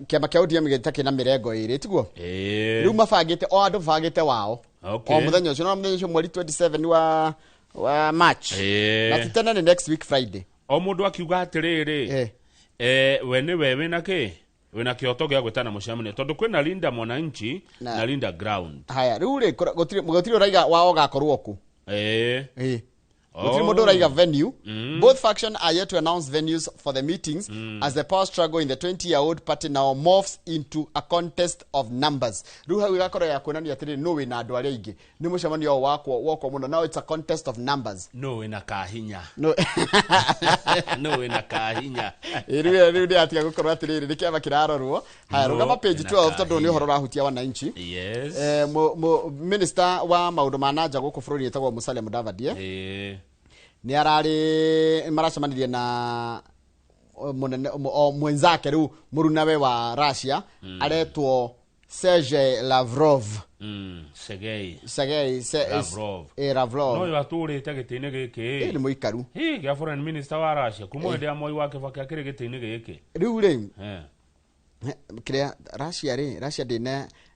S1: Kĩama kĩa ODM gĩta kĩna mĩrengo ĩrĩ, tiguo?
S2: Ĩĩ.
S1: Rĩu mabangĩte, o andũ mabangĩte wao o mũthenya ũcio, no mũthenya ũcio mweri 27 wa March, na ti tene, nĩ next week Friday.
S2: O mũndũ akiuga atĩrĩrĩ, we nĩwe wĩna kĩ, wĩna kĩhoto gĩa gwĩtana mũcemanio, tondũ kwĩna Linda Mwananchi na Linda Ground.
S1: Haya, rĩu rĩ, gũtirĩ ũraiga wao gakorwo kũ. Gũtirĩ mũndũ ũraiga venue. Both faction are yet to announce venues for the meetings as the power struggle in the 20-year-old party now morphs into a contest of numbers. Rĩu hau ĩgakorwo ya kuonania atĩrĩrĩ, nũ wĩna andũ arĩa aingĩ. Nĩ mũcemanio wakwo wokwo mũno. Now it's a contest of numbers.
S2: No wĩna kahinya.
S1: No.
S2: No wĩna kahinya.
S1: Ĩ, rĩu nĩ atiga gũkorwo atĩrĩrĩ nĩ kĩama kĩrarorwo. Haya,
S2: No,
S1: rũgama page
S2: wĩna
S1: 12 tondũ nĩ
S2: kahinya.
S1: ũhoro ũrahutia wananchi. Minister wa maũndũ ma nanja gũkũ bũrũri etagwo Musalia Mudavadi, nĩ ararĩ maracemanirie na Munene o mwenzake riu murunawe wa Russia aretwo Sergei Lavrov.
S2: Sergei
S1: Sergei
S2: Lavrov.
S1: Lavrov.
S2: No yo atũrĩte gĩtĩ-inĩ gĩkĩ.
S1: Nĩ mũikaru.
S2: Hi gĩa foreign minister wa Russia kuma hĩndĩ ya Mwai wa Kibaki akĩrĩ gĩtĩ-inĩ gĩkĩ.
S1: Rĩu rĩ kĩrĩa Russia rĩ, Russia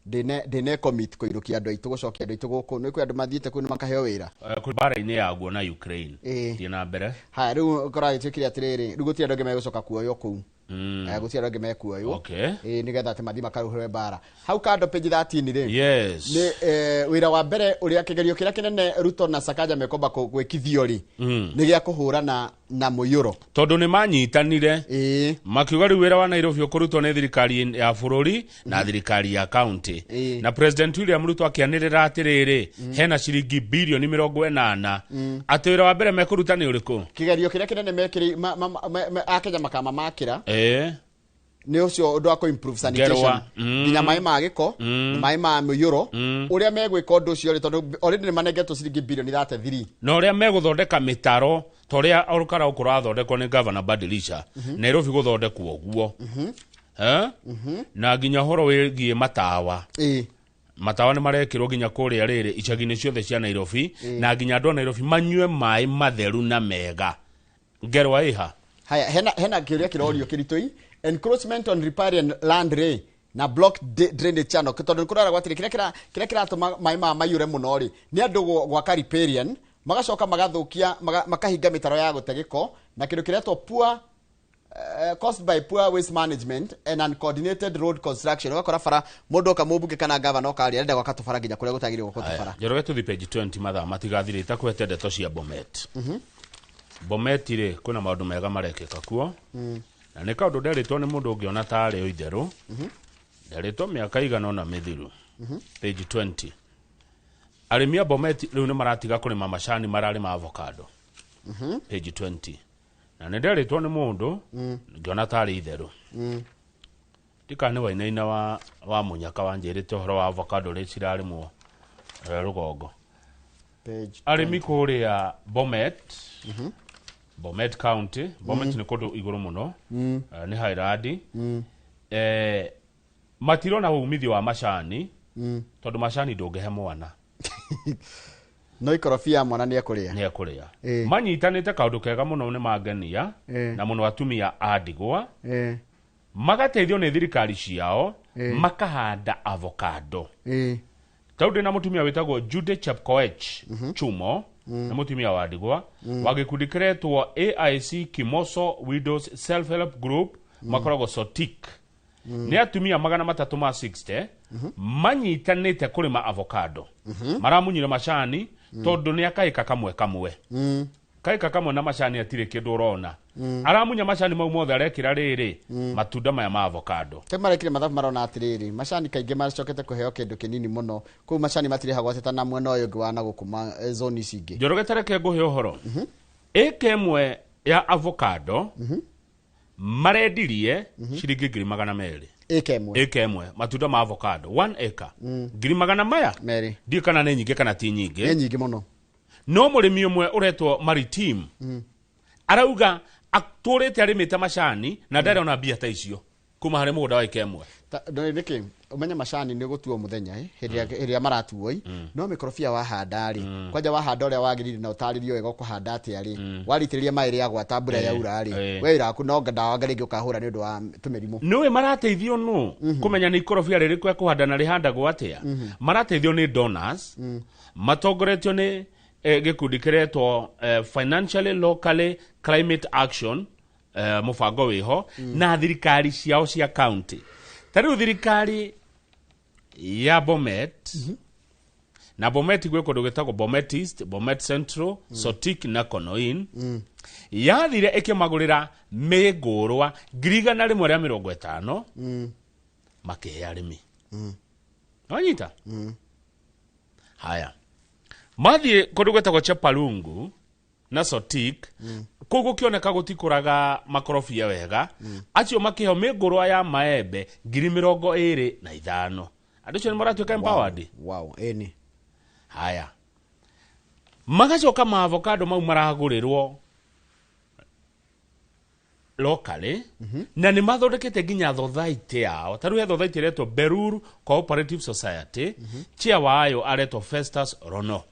S1: ndĩne commit kũinũkia andũ aitũ, gũcokia andũ aitũ gũkũ. Nĩ kwĩ andũ mathiĩte kũu nĩ makaheo wĩra.
S2: Kwĩ mbara-inĩ yaguo na Ukraine. Thiĩ na mbere.
S1: Haya, rĩu kũragĩtuĩkire atĩrĩrĩ, rĩu gũtirĩ andũ angĩ megũcoka kuoywo kũu. Gũtirĩ andũ angĩ mekuoywo. Nĩgetha atĩ mathiĩ makarũhũre mbara. Hau kando page 13 rĩ. Nĩ wĩra wa mbere ũrĩa kĩgerio kĩrĩa kĩnene Ruto na Sakaja mekomba gwĩkithio rĩ, nĩ gĩa kũhũrana na mũiyũro.
S2: Tondũ nĩ manyitanire. Makiuga rĩu wĩra wa Nairobi ũkũrutwo nĩ thirikari ya bũrũri na thirikari ya county. Na President William Ruto akĩanĩrĩra atĩrĩrĩ, hena ciringi bilioni 80. Atĩ wĩra wa mbere mekũruta nĩ ũrĩkũ?
S1: Kĩgerio kĩrĩa kĩnene mekĩrĩ, Akenya makamamakĩra. Nĩ ũcio ũndũ wa kũ-improve sanitation.
S2: Ngerwa.
S1: Nginya maĩ ma gĩko, maĩ ma mũiyũro, ũrĩa megwĩka ũndũ ũcio rĩ, tondũ already nĩ manengetwo ciringi bilioni 33.
S2: Na ũrĩa megũthondeka mĩtaro, ta ũrĩa Olkalau kũrathondekwo nĩ Governor Badilisha, Nairobi gũthondekwo ũguo. Na nginya ũhoro wĩgiĩ matawa. Matawa nĩ marekĩrwo nginya kũrĩa rĩrĩ icagi-inĩ ciothe cia Nairobi, na nginya andũ a Nairobi manyue maĩ matheru na mega. Ngerwa ĩha?
S1: Haya, hena kĩũria kĩrorio kĩritũi. Encroachment on riparian land rĩ, na block drainage channel. Tondũ nĩ kũraragwo atĩrĩ, kĩrĩa kĩratũma maĩ maya maiyũre mũno rĩ, nĩ andũ gwaka riparian, magacoka magathũkia, makahinga mĩtaro ya gũte gĩko, na kĩndũ kĩretwo poor, caused by poor waste management and uncoordinated road construction. Ũgakora bara, mũndũ oka mũmbunge kana gavana oka arĩa, arenda gwaka tũbara nginya kũrĩa gũtagĩrĩirwo gwakwo tũbara.
S2: Njoroge tũthiĩ page 20 mathaa matigathire, itakwete ndeto cia Bomet. Bomet rĩ, kwĩna maũndũ mega marekĩka kuo. Na nĩ kaũndũ nderĩtwo nĩ mũndũ ũngĩona tarĩ o itherũ. Nderĩtwo mĩaka igana ũna mĩthiru. Page 20. Arĩmi a Bomet rĩu nĩ maratiga kũrĩma macani, mararĩma avocado. Page 20. Na nĩ nderĩtwo nĩ mũndũ, ngĩona tarĩ itherũ. Ndikana nĩ wainaina wa mũnyaka wanjĩrĩte ũhoro wa avocado rĩ cirarĩmwo, rũgongo.
S1: Page
S2: Arĩmi
S1: twenty.
S2: kũrĩa Bomet, Bomet County, Bomet nĩ kũndũ igũrũ mũno, nĩ Highland. Matirona umithio wa macani, tondũ macani ndũngĩhe mwana.
S1: No ikorobia mwana nĩ ekũrĩa.
S2: Nĩ ekũrĩa. Manyitanĩte kaũndũ kega mũno nĩ mangenia, na mũno atumia a ndigwa. Magateithio nĩ thirikari ciao, makahanda avocado. Tondũ ndĩna mũtumia wĩtagwo Jude Chepkoech Chumo, nĩ mũtumia wa ndigwa, wa gĩkundi kĩretwo AIC Kimoso Widows Self Help Group, makoragwo Sotik. Nĩ atumia magana matatũ ma 60, manyitanĩte kũrĩma avocado. Maramunyire macani, tondũ nĩ akaĩka kamwe kamwe. Kaĩka kamwe na macani atirĩ kĩndũ ũrona. Aramunya macani mau mothe arekĩra rĩrĩ, matunda maya ma avocado.
S1: Te marekire mathabu marona atĩrĩrĩ, macani kaingĩ macokete kũheo kĩndũ kĩnini mũno. Kũu macani matirĩhagwo atĩ ta na mwena ũyũ ũngĩ wa na gũkũ zone ici ingĩ.
S2: Njoroge ta reke ngũhe ũhoro. Ĩka ĩmwe ya avocado, marendirie ciringi ngiri magana merĩ.
S1: Ĩka ĩmwe.
S2: Ĩka ĩmwe, matunda ma avocado, 1 acre. Ngiri magana maya?
S1: Merĩ.
S2: Ndiũĩ kana nĩ nyingĩ kana ti nyingĩ.
S1: Nĩ nyingĩ mũno.
S2: No mũrĩmi ũmwe ũretwo Maritim, arauga atũrĩte arĩmĩte macani na ndarĩ ona mbia ta icio kuma harĩ mũgũnda wa ĩka ĩmwe.
S1: Ta, ndũĩ nĩkĩ? Ũmenye macani nĩ gũtuo mũthenya, hĩndĩ ĩrĩa maratuo, No mĩkorobia wahanda rĩ, kwanja wahanda ũrĩa wagĩrĩire na ũtarĩrie wega ũkũhanda atĩa rĩ, waritĩrĩria maĩ rĩa gwata mbura yaura rĩ, we wĩra waku no ndawa rĩngĩ ũkahũra nĩ ũndũ wa tũmĩrimũ.
S2: Nĩũĩ marateithio nũ? Kũmenya nĩ ikorobia rĩrĩkũ ekũhanda na rĩhandagwo atĩa? Marateithio nĩ donors, matongoretio nĩ gĩkundi kĩretwo Financially Locally Climate Action, mũbango wĩho, na thirikari ciao cia county. Ta rĩu thirikari ya Bomet, na Bomet gwĩ kũndũ gwĩtagwo Bomet East, Bomet Central, Sotik na Konoin, yathire ĩkĩmagũrĩra mĩngũrwa ngiri igana rĩmwe rĩa mĩrongo ĩtano, makĩhe arĩmi. Wanyita? Haya. Mathiĩ kũndũ gwĩtagwo Chepalungu na Sotik, kũu gũkĩoneka gũtikũraga makorobia wega, acio makĩheo mĩngũrwa ya maembe ngiri mĩrongo ĩrĩ na ithano. Andũ acio nĩ maratuĩka empowered.
S1: Wow, ĩni.
S2: Haya. Magacoka ma avocado mau maragũrĩrwo Locally na nĩ mathondekete nginya society yao. Ta rĩu he society ĩretwo Berur Cooperative Society, chair wayo aretwo Festus Rono.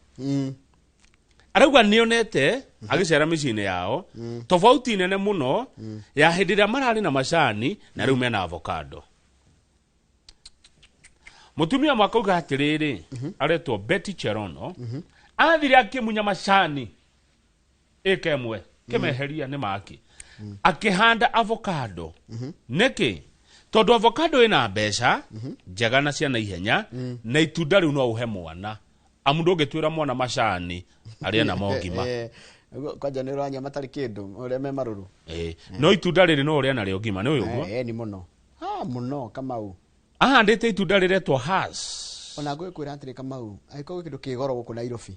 S2: Arauga nĩonete agĩcera mĩciĩ-inĩ yao tofauti nene mũno ya hĩndĩ ĩrĩa mararĩ na macani na rĩu mena avocado. Mũtumia mwaka auga atĩrĩrĩ, aretwo Betty Cherono, athire akĩmunya macani ĩka ĩmwe kĩmeheria nĩ maki, akĩhanda avocado. Nĩkĩ? Tondũ avocado ĩna mbeca njega na cia naihenya, na itunda rĩu no ũhe mwana, amu ndũngĩtuĩra mwana macani arĩe namo ngima.
S1: Kwanja nĩ ũranyua matarĩ kĩndũ, ũrĩa me marũrũ.
S2: No itunda rĩrĩ no ũrĩe narĩo ngima, nĩ ũyũ ũguo.
S1: Ni mũno. Ah, mũno Kamau.
S2: Ahandĩte itunda rĩretwo Hass.
S1: Ona ngwĩkwĩra atĩrĩ Kamau, angĩkorwo gwĩ kĩndũ kĩ goro gũkũ Nairobi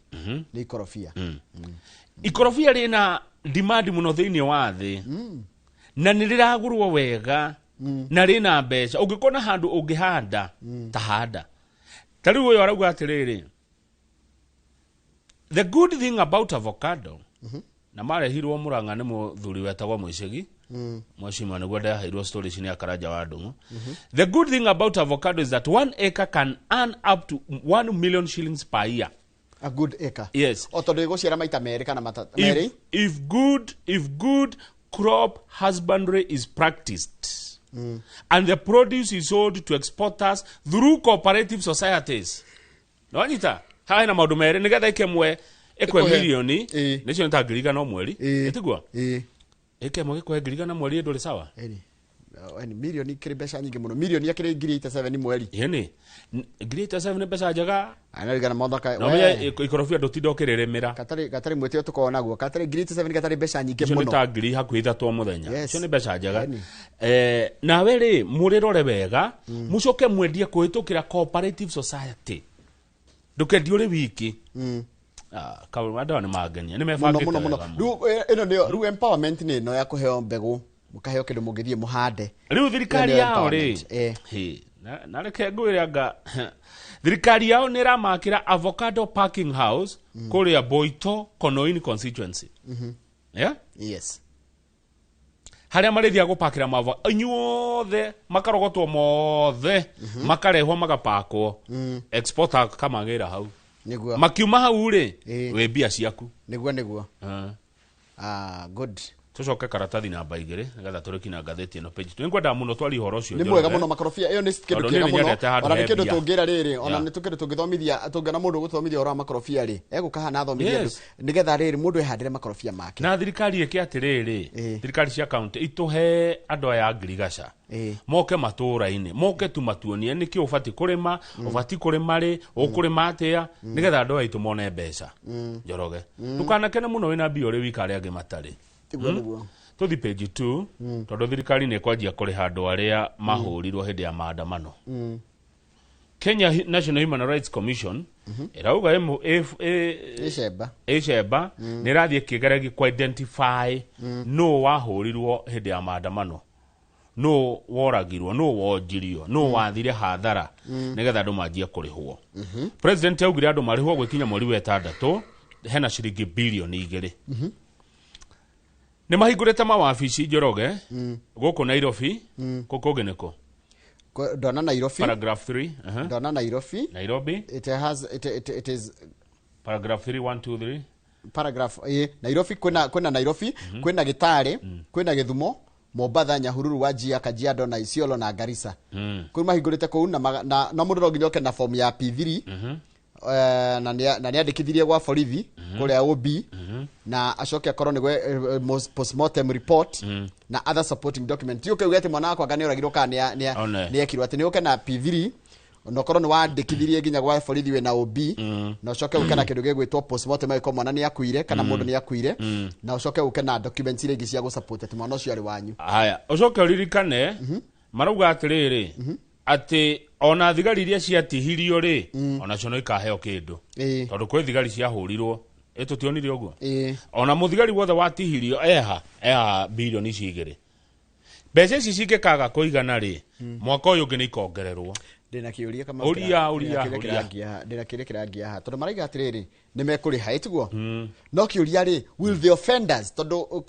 S1: nĩ ikorobia.
S2: Ikorobia rĩna demand mũno thĩinĩ wa thĩ na nĩ rĩragũrwo wega na rĩna mbeca. Ũngĩkona handũ ũngĩhanda, ta handa. Ta rĩu ũyũ arauga atĩrĩrĩ, the good thing about avocado, na marehirwo Murang'a nĩ mũthuri wetagwo Mũicegi Mheshimiwa, nĩguo ndaheirwo story ici nĩ Akaranja wa Ndung'u. The good thing about avocado is that 1 acre can earn up to 1 million shillings per year.
S1: A good acre.
S2: Yes.
S1: O tondũ ĩgũciara maita merĩ kana merĩ.
S2: If good crop husbandry is practiced and the produce is sold to exporters through cooperative societies. Nĩwanyita haha hena maũndũ merĩ nĩgetha ĩkemwe ĩkwe
S1: Ĩkũhe.
S2: milioni nĩcio nĩ ta 100,000 o mweri. Ĩtiguo?
S1: Ĩĩ.
S2: Ĩkemwe gĩkũhe 100,000 mweri, ndũrĩ sawa?
S1: Ĩni. Ĩni, milioni kĩrĩ mbeca nyingĩ mũno. Milioni akĩrĩ 87,000 mweri.
S2: Ĩni 87,000 nĩ mbeca njega.
S1: Anarigana mothaka.
S2: Na ũmenye ikorobia ndũtinda ũkĩrĩrĩmĩra.
S1: Gatarĩ mwĩtĩo tũkoragwo naguo. Gatarĩ 87,000 gatarĩ mbeca nyingĩ
S2: Icio nĩ
S1: mũno.
S2: ta 3,000 o mũthenya. Icio nĩ mbeca njega.
S1: Ĩni.
S2: Nawe rĩ, mũrĩrore wega, mũcoke mwendie kũhĩtũkĩra cooperative society, ndũkendie ũrĩ wiki. Ah, andũ aya nĩ mangenia, nĩ
S1: Mũno
S2: mebangĩte
S1: mũno mũno.
S2: wega mũno.
S1: Rĩu ĩno nĩyo rĩu empowerment, nĩ ĩno ya kũheo mbegũ, mũkaheo kĩndũ mũngĩthiĩ mũhande.
S2: Rĩu thirikari
S1: Ĩyo nĩyo
S2: yao rĩ,
S1: empowerment.
S2: Hĩ, na reke ngwĩre, anga thirikari yao nĩ ĩramakĩra avocado packing house kũrĩa Boito Konoin constituency, yeah?
S1: Yes.
S2: Harĩa marĩthiaga gũpakĩra mava inyuothe, makarogotwo mothe, makarehwo, magapakwo, exporter kamagĩra hau.
S1: Nĩguo.
S2: Makiuma hau rĩ, wĩ mbia ciaku.
S1: Nĩguo.
S2: Ah.
S1: Ah, good.
S2: Tũcoke karatathi namba 2 nĩgetha tũrĩki na ngathĩti ĩno page. Nĩngwenda mũno twarie ũhoro ũcio.
S1: Nĩ mwega
S2: Njoroge.
S1: mũno makorobia, ĩyo nĩ kĩndũ
S2: Tondũ
S1: kĩega
S2: niĩ
S1: mũno.
S2: nĩnyendete handũ
S1: Ona nĩ
S2: he
S1: kĩndũ
S2: mbia.
S1: tũngĩra rĩrĩ, ona nĩ kĩndũ tũngĩthomithia, tũngĩona mũndũ ũgũthomithia ũhoro wa makorobia rĩ, egũka haha na athomithie andũ nĩgetha rĩrĩ mũndũ ehandĩre makorobia make.
S2: Na thirikari ĩke atĩrĩrĩ, thirikari cia kaunti itũhe andũ aya a ngirigaca moke matũũra-inĩ, moke tu matuonie nĩkĩ ũbatiĩ kũrĩma, ũbatiĩ kũrĩma rĩ, ũkũrĩma atĩa, nĩgetha andũ aya aitũ mone mbeca. Njoroge, ndũkanakene mũno wĩna mbia ũrĩ wika, arĩa angĩ matarĩ.
S1: Tiguo nĩguo.
S2: Tũthi page 2, tondũ thirikari nĩ ĩkwanjia kũrĩha andũ arĩa mahũrirwo hĩndĩ ya maandamano. Kenya National Human Rights Commission ĩrauga
S1: Ĩcemba.
S2: Ĩcemba nĩ ĩrathiĩ ĩkĩgeragia kũ identify nũ wahũrirwo hĩndĩ ya maandamano, nũ woragirwo, nũ wonjirio, nũ wathire hathara, nĩgetha andũ manjie kũrĩhwo. President augire andũ marĩhwo gwĩkinya mweri wa ĩtandatũ. Hena ciringi 2 bilioni. Nĩ mahingũrĩte mawabici, Njoroge, gũkũ Nairobi. Kũ kũngĩ nĩkũ?
S1: Ndona Nairobi.
S2: Paragraph 3, uh-huh.
S1: Ndona Nairobi.
S2: Nairobi.
S1: It has it, it, it is
S2: Paragraph 3, 1, 2, 3.
S1: Paragraph, Nairobi, kwĩna Nairobi, kwĩna Gĩtare, kwĩna Gĩthumo, Mombatha, Nyahururu, Wajir, Kajiado na Isiolo na Garissa. Kũu mahingũrĩte kũu na mũndũ no nginya oke na form ya P3, na nĩ andĩkithirie gwa borithi kũrĩa OB, na acoke akorwo nĩ postmortem report na other supporting document. Ti ũke uge atĩ mwana wakwa anga nĩ oragirwo kana
S2: One.
S1: nĩ ekirwo, atĩ nĩ ũke na P3 na ũkorwo nĩ wandĩkithirie nginya gwa borithi wĩna OB, na ũcoke ũke na kĩndũ gĩgwĩtwo postmortem angĩkorwo mwana nĩ akuire kana mũndũ nĩ akuire, na ũcoke ũke na documents iria ingĩ cia gũsupport atĩ mwana ũcio arĩ wanyu.
S2: Haya, ũcoke ũririkane marauga atĩrĩrĩ, atĩ ona thigari iria ciatihirio rĩ, onacio no ikaheo kĩndũ, tondũ kwĩ thigari ciahũrirwo. Ĩ tũtionire ũguo?
S1: Ĩĩ.
S2: Ona mũthigari wothe watihirio eha 2 bilioni ici. Mbeca ici cingĩkaga kũigana rĩ, mwaka ũyũ ũngĩ nĩ ikongererwo.
S1: Ndĩna kĩũria kama
S2: Ũria, ũria,
S1: ndĩna kĩũria
S2: ũria.
S1: kĩrangia, ndĩna kĩũria kĩrangia haha, tondũ maraiga atĩrĩrĩ, nĩ mekũrĩha, ĩtiguo? No kĩũria rĩ, will the offenders, tondũ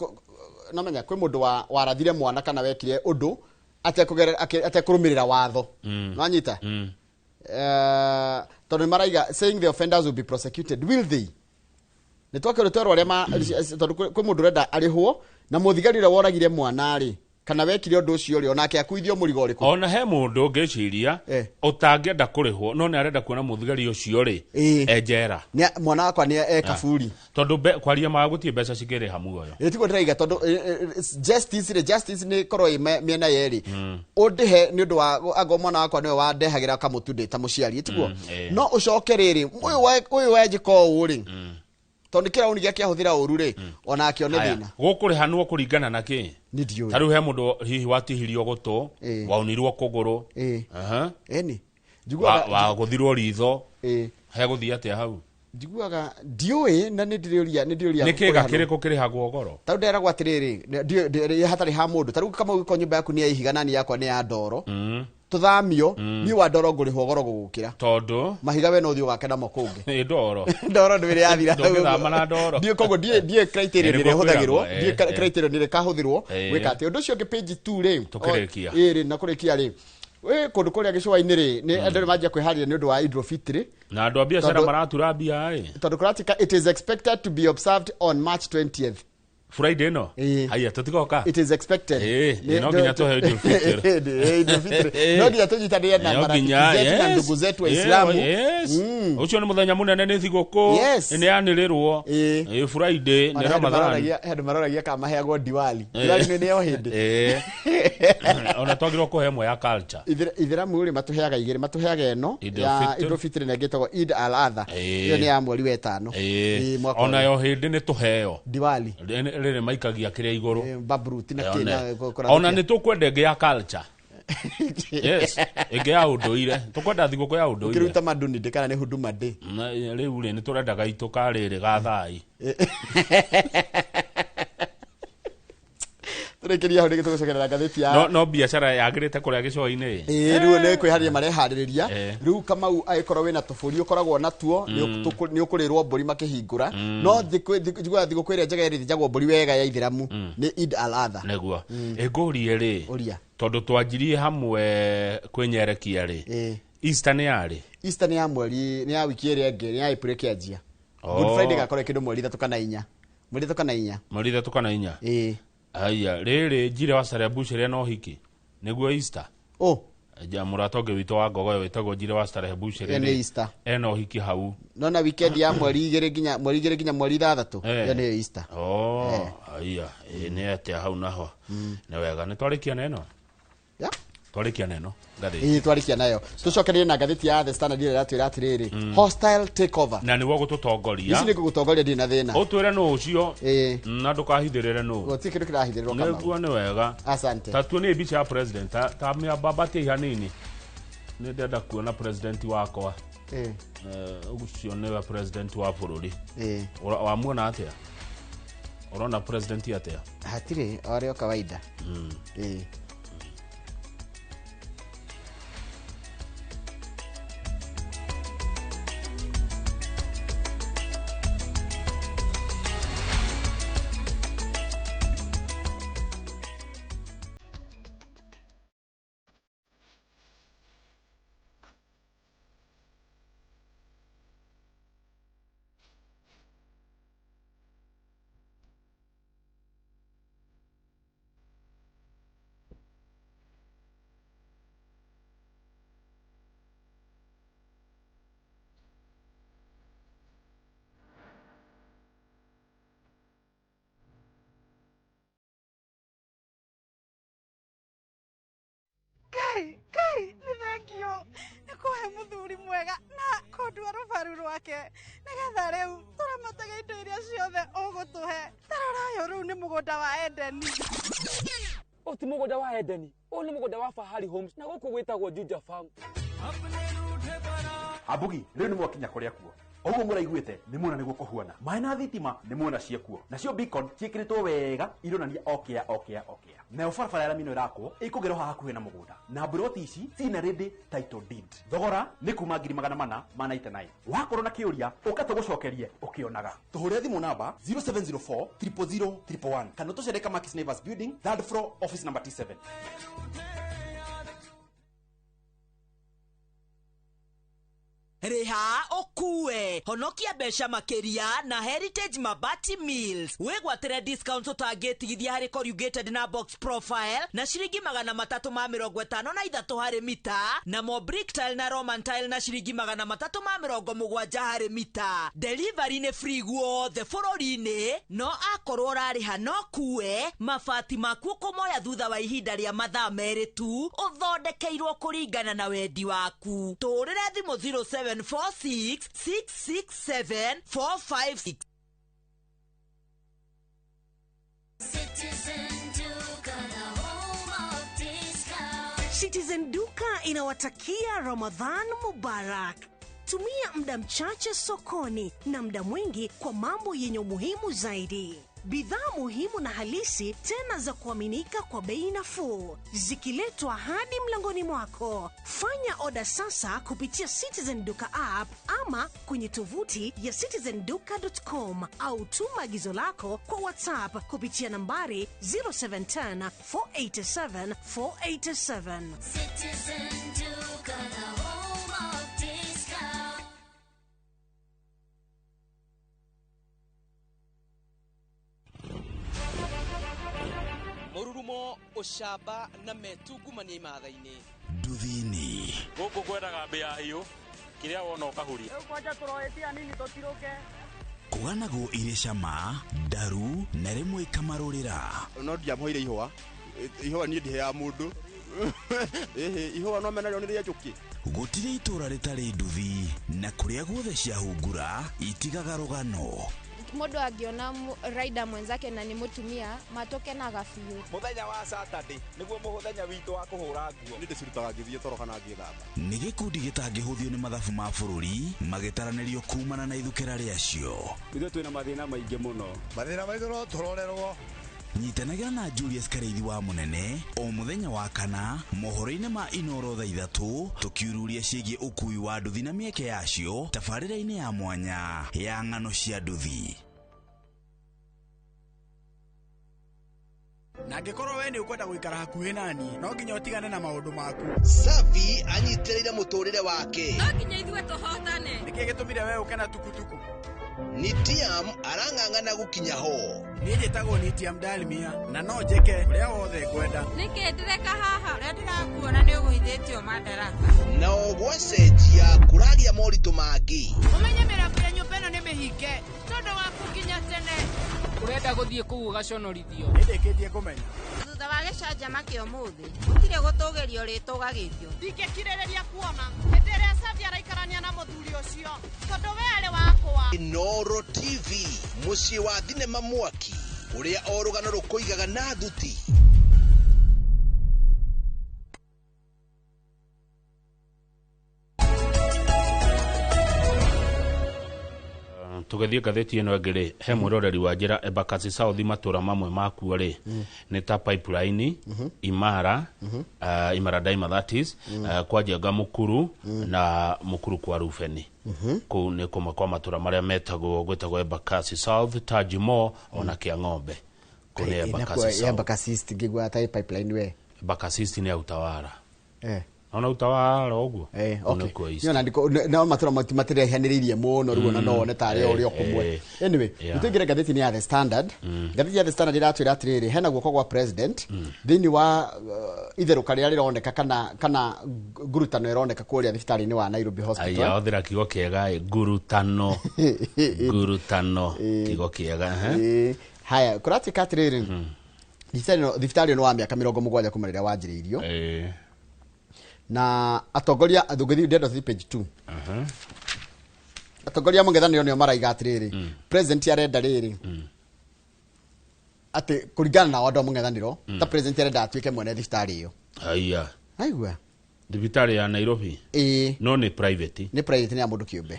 S1: Nomenya kwĩ mũndũ warathire mwana kana wekire ũndũ atekũrũmĩrĩra watho. Nwanyita? Tondũ maraiga saying the offenders will be prosecuted. Will they? Nĩ twakĩrwo twerwo arĩa tondũ kwĩ mũndũ ũrenda arĩhwo na mũthigari ũrĩa woragire mwana rĩ kana wekire ũndũ ũcio rĩ onake akuithio mũrigo ũrĩkũ.
S2: Ona he mũndũ ngĩciria ũtangĩenda kũrĩhwo no nĩ arenda kuona mũthigari ũcio rĩ e njera.
S1: Mwana wakwa nĩ e kaburi.
S2: Tondũ kwaria ma gũtirĩ mbeca cingĩrĩha muoyo.
S1: Ĩ tiguo ndĩraiga tondũ justice rĩ justice nĩ ĩkorwo ĩ mĩena yerĩ. Ũndĩhe nĩ ũndũ wa angorwo mwana wakwa nĩwe wandehagĩra kamũtu ndĩ ta mũciari tiguo. No ũcoke rĩrĩ ũyũ wenjĩka ũũ rĩ tondũ kĩrauni gĩake ahũthĩra ũru rĩ onake one thĩna.
S2: Gũkũrĩhanwo kũringana na kĩ?
S1: Nĩ ndiũĩ.
S2: Ta rĩu he mũndũ hihi watihirio gũtũ, waunirwo kũgũrũ.
S1: Ĩni.
S2: Wagũthirwo ritho. He gũthiĩ atĩa hau?
S1: Njiguaga ndiũĩ na nĩ ndĩrĩũria nĩ ndĩrĩũria.
S2: Nĩ kĩga kĩrĩkũ kĩrĩhagwo goro?
S1: Ta rĩu nderagwo atĩrĩrĩ ndiũĩ hatarĩ ha mũndũ. Ta rĩu Kamau gĩkorwo nyũmba yaku nĩ ya ihiga na niĩ yakwa nĩ ya ndoro. Tuthamio ni wa ndoro ngũrĩhwo goro gũgũkĩra.
S2: Tondũ
S1: mahiga we no ũthiĩ ũgake namo kũngĩ.
S2: Ĩ ndoro.
S1: Ndoro ndwĩrĩ yathira.
S2: Ndũngĩthama na ndoro.
S1: Ndiĩ koguo ndiĩ criteria ĩrĩa ĩhũthagĩrwo, ndiĩ criteria ĩrĩa ĩkahũthĩrwo gwĩka atĩ. Ũndũ ũcio ũngĩ page 2 rĩ.
S2: Tũkĩrĩkia.
S1: Ĩ rĩ na kũrĩkia rĩ. Wĩ kũndũ kũrĩa gĩcũa-inĩ rĩ nĩ andũ manjia kwĩharĩria nĩ ũndũ wa Idul Fitri.
S2: Na andũ a biacara maratura mbia ĩ.
S1: Tondũ kũratika it is expected to be observed on March 20th.
S2: Friday no? Haya tutigoka.
S1: It is expected.
S2: No nginya tuhe Idul Fitri.
S1: Idul Fitri. No nginya tunyitanĩre na marafiki zetu na ndugu zetu Waislamu.
S2: Ucio nĩ mũthenya mũnene nĩ thigũkũ. Nĩ yanĩrĩrwo. Friday nĩ Ramadhan.
S1: Andũ maroragia kana maheagwo Diwali. Diwali nĩ yo hĩndĩ.
S2: Ona twagĩrĩirwo kũhe ĩmwe ya culture.
S1: Ithĩramu rĩ matũheaga igĩrĩ, matũheaga ĩno ya Idul Fitri na ĩngĩ ĩtagwo Eid al-Adha. Ĩyo nĩ ya mweri wa ĩtano.
S2: Ona yo hĩndĩ nĩ tũheo.
S1: Diwali.
S2: Rĩrĩ maikagia kĩrĩa igũrũ.
S1: Babruti na kĩna.
S2: Ona nĩ tũkwenda ĩngĩ ya culture. Yes, ĩngĩ ya ũndũire. Tũkwenda thigũkũ ya ũndũire.
S1: Ũkĩrĩ utamaduni ndĩ kana nĩ huduma ndĩ.
S2: Rĩu rĩ nĩ tũrenda gaitũ ka rĩrĩ ga thai.
S1: Tũrĩkĩria hau nĩguo tũgũcokerera ngathĩti ya
S2: no biacara yagĩrĩte kũrĩa gĩcũa-inĩ.
S1: Rĩu nĩ kwĩharĩria mareharĩrĩria. Rĩu Kamau angĩkorwo wĩna tũbũri ũkoragwo natuo nĩ ũkũrĩrwo mbũri makĩhingũra. No njiguaga thigũkũ ĩrĩa njega ĩrĩthĩnjagwo mbũri wega ya Ithĩramu nĩ Eid al-Adha.
S2: Nĩguo. Ĩngũrie rĩ.
S1: Ũria.
S2: Tondũ twanjirie hamwe kwĩnyerekia rĩ. Easter nĩ yarĩ?
S1: Easter nĩ ya mweri nĩ ya wiki ĩrĩa ĩngĩ nĩ ya April ĩkĩanjia. Good Friday gakorwo kĩndũ mweri 3 kana 4. Mweri 3 kana 4.
S2: Mweri 3 kana 4. Aya, rĩrĩ njire wa Starehe ĩrĩa no hiki. Nĩguo Easter.
S1: Oh.
S2: Ja mũrata ũngĩ witũ wa Ngogoyo wĩtagwo Njire wa Starehe Bushiri.
S1: Nĩ Easter.
S2: Ena ũhiki hau.
S1: Nona weekend ya mweri 2 nginya mweri 2 nginya mweri 6. Ĩyo nĩ Easter.
S2: Oh, aya, nĩ atĩa hau naho. Nĩ wega, nĩ twarĩkia na ĩno?
S1: Ya.
S2: Twarĩkia na ĩno ngathĩti.
S1: Ĩ twarĩkia nayo. Tũcokerie na ngathĩti ya The Standard ĩrĩa ĩratwĩra atĩrĩrĩ, hostile takeover.
S2: Na nĩguo gũtũtongoria.
S1: Ici nĩ gũgũtongoria ndirĩ na thĩna.
S2: Ũtwĩre nũ ũcio. Na ndũkahithĩrĩre nũ.
S1: Gũtirĩ kĩndũ kĩrahithĩrĩrwo Kamau.
S2: Nĩguo nĩ wega.
S1: Asante.
S2: Ta tuonie mbica ya president ta mĩambatie hanini. Nĩ ndĩrenda kuona president wakwa. Ũcio nĩwe president wa bũrũri. Wamuona atĩa? Ũrona president atĩa?
S1: Hatirĩ, o kawaida.
S3: Kai, nĩ thengio nĩ kũhe mũthuri mwega na kũndua rũbaru rwake nĩgetha rĩu tũramatage indo iria ciothe ũgũtũhe. Ta rora ũyũ rĩu nĩ mũgũnda wa Edeni.
S4: Ũyũ ti mũgũnda wa Edeni, ũyũ nĩ mũgũnda wa Fahari Homes na gũkũ gwĩtagwo Juja Farm.
S5: Ambugi, rĩu nĩ mwakinya kũrĩa kuo. Oguo mũraiguĩte nĩ muona nĩguo kũhuana. Maĩ na thitima nĩ muona ciĩkuo. Nacio beacon ciĩkĩrĩtwo wega ironania okĩa okĩa okĩa. Nayo barabara ya rami ĩno ĩrakwo ĩkũgerwo haha hakuhĩ na mũgũnda. Na mburoti ici ciina ready title deed. Thogora nĩ kuma 499. Wakorwo na kĩũria ũka tũgũcokerie ũkĩonaga. Tũhũrĩre thimũ namba 0704 000 111 kana tũcere Kamakis Neighbors Building, third floor, office number T7.
S6: Rĩha ũkue honokia mbeca makĩria na Heritage Mabati Mills wĩgwatĩre discount ũtangĩtigithia harĩ corrugated na box profile na ciringi 353 harĩ mita na mo brick tile na Roman tile na ciringi 370 harĩ mita. Delivery nĩ free guothe bũrũri-inĩ no akorwo ũrarĩha no kue mabati maku ũkũmoya thutha wa ihinda rĩa mathaa 2 tu ũthondekeirwo kũringana na wendi waku. Tũhũrĩre thimũ 07 46 667 456.
S7: Citizen Duka, the home of discount.
S8: Citizen Duka inawatakia Ramadhan Mubarak. Tumia muda mchache sokoni na muda mwingi kwa mambo yenye umuhimu zaidi. Bidhaa muhimu na halisi tena za kuaminika kwa bei nafuu, zikiletwa hadi mlangoni mwako. Fanya oda sasa kupitia Citizen Duka app ama kwenye tovuti ya citizenduka.com au tuma agizo lako kwa WhatsApp kupitia nambari 0710 487 487.
S7: Citizen Duka, the home of discount.
S9: Mururumo ucamba na metungumania imatha-inĩ.
S10: Nduthini
S11: gũkũ kwendaga mbĩa hiũ kĩrĩa wona ũkahuria.
S3: Rĩu kwanja tũroetia nini tũtirũke.
S10: Kũganagwo irĩ cama ndaru na rĩmwe ikamarũrĩra.
S12: No ndiamũheire ihũa, ihũa niĩ ndiheaga mũndũ. Ĩhĩ, ihũa no menarĩo nĩ rĩa njũkĩ.
S10: Gũtirĩ itũra rĩtarĩ nduthi na kũrĩa guothe ciahungura itigaga rũgano.
S13: Mũndũ angĩona rider mwenzake na nĩ mũtumia matũkenaga biũ.
S14: Mũthenya wa Saturday nĩguo mũthenya witũ wa kũhũra nguo.
S12: Nĩ ndĩcirutaga ngĩthiĩ toro kana ngĩthamba.
S10: Nĩ gĩkundi gĩtangĩhũthio nĩ mathabu ma bũrũri magĩtaranĩrio kumana na ithukĩra rĩacio.
S15: Ithuĩ twĩna mathĩna maingĩ mũno.
S16: Mathĩna maitũ no tũrorerwo.
S10: Nyitanagĩra na Julius Kareithi wa Mũnene o mũthenya wa kana mohoro-inĩ ma Inoro thaa 3 tũkiururia ciĩgiĩ ũkui wa nduthi na mĩeke yacio tabarĩra-inĩ ya mwanya ya ng'ano cia nduthi.
S17: Na angĩkorwo we nĩ ũkwenda gũikara hakuhĩ nani no nginya ũtigane na maũndũ maku.
S18: Safi anyitĩrĩire mũtũrĩre wake.
S19: No nginya ithuĩ tũhotane.
S17: Nĩkĩ gĩtũmire we ũke na tukutuku?
S18: Nitiam arang'ang'ana gũkinya ho.
S17: Niĩ njĩtagwo Nitiam Dalmia na no njĩke ũrĩa wothe ngwenda.
S19: Nĩkĩ ndĩreka haha? Ũrĩa ndĩrakuona nĩ ũgũithĩtio madaraka.
S18: Nao gwacenjia kũragĩa moritũ mangĩ.
S19: Ũmenye mĩrango ya nyũmba ĩno nĩ mĩhinge tondũ waku nginya tene.
S20: Ũrenda gũthiĩ kũu ũgaconorithio.
S17: Nĩndĩkĩtie kũmenya.
S21: Thutha wa gĩcanjama kĩa ũmũthĩ gũtirĩ gũtũgĩrio rĩtũgagĩrio.
S3: Ndingĩkirĩrĩria kuona hĩndĩ ĩrĩa Safi araikarania na mũthuri ũcio tondũ we arĩ wakwa.
S18: Inoro TV, mũciĩ wa thinema mwaki ũrĩa o rũgano rũkũigaga na thuti.
S2: Tũgĩthiĩ ngathĩti ĩno ĩngĩ rĩ, he mwĩroreri wa njĩra Embakasi South matũra mamwe makuo rĩ nĩ ta Pipeline, Imara, Imara Daima that is, kwa Njenga Mukuru na Mukuru kwa Rufeni. Kũu nĩ kũmwe kwa matũra marĩa metagwo gwĩtagwo Embakasi South, Tajimo ona Kĩang'ombe. Kũu nĩ Embakasi South.
S1: Embakasi East ngĩgua ta Pipeline we.
S2: Embakasi East nĩ ya Utawala. Ona Utawala ũguo.
S1: Okay. Nĩ ona ndiko no matura matirehanĩrĩirie mũno rĩu ona no one tarĩ o ũrĩa kũmwe. Anyway, nĩtũingĩre ngathĩti-inĩ ya The Standard. Ngathĩti ya The Standard ĩratwĩra atĩrĩrĩ, hena guoko gwa president thĩinĩ wa itherũka rĩrĩa rĩroneka kana ngurutano ĩroneka kũrĩa thibitarĩ-inĩ wa Nairobi Hospital.
S2: Aya hũthĩra kiugo kĩega, ngurutano. Ngurutano kiugo kĩega.
S1: Haya, kũratuĩka atĩrĩrĩ, thibitarĩ ĩno wa mĩaka 70 kuma rĩrĩa wanjĩrĩirio. Na atongoria ndũngĩthiĩ ndĩrenda tũthiĩ page 2. Atongoria mũng'ethanĩro nĩo maraiga atĩrĩrĩ, president arenda rĩrĩ atĩ kũringana na andũ a mũng'ethanĩro ta president arenda atuĩke mwene thibitarĩ ĩyo.
S2: Aya.
S1: Aigua.
S2: Thibitarĩ ya Nairobi.
S1: Ĩĩ.
S2: No nĩ private.
S1: Nĩ private, nĩ ya mũndũ kĩũmbe.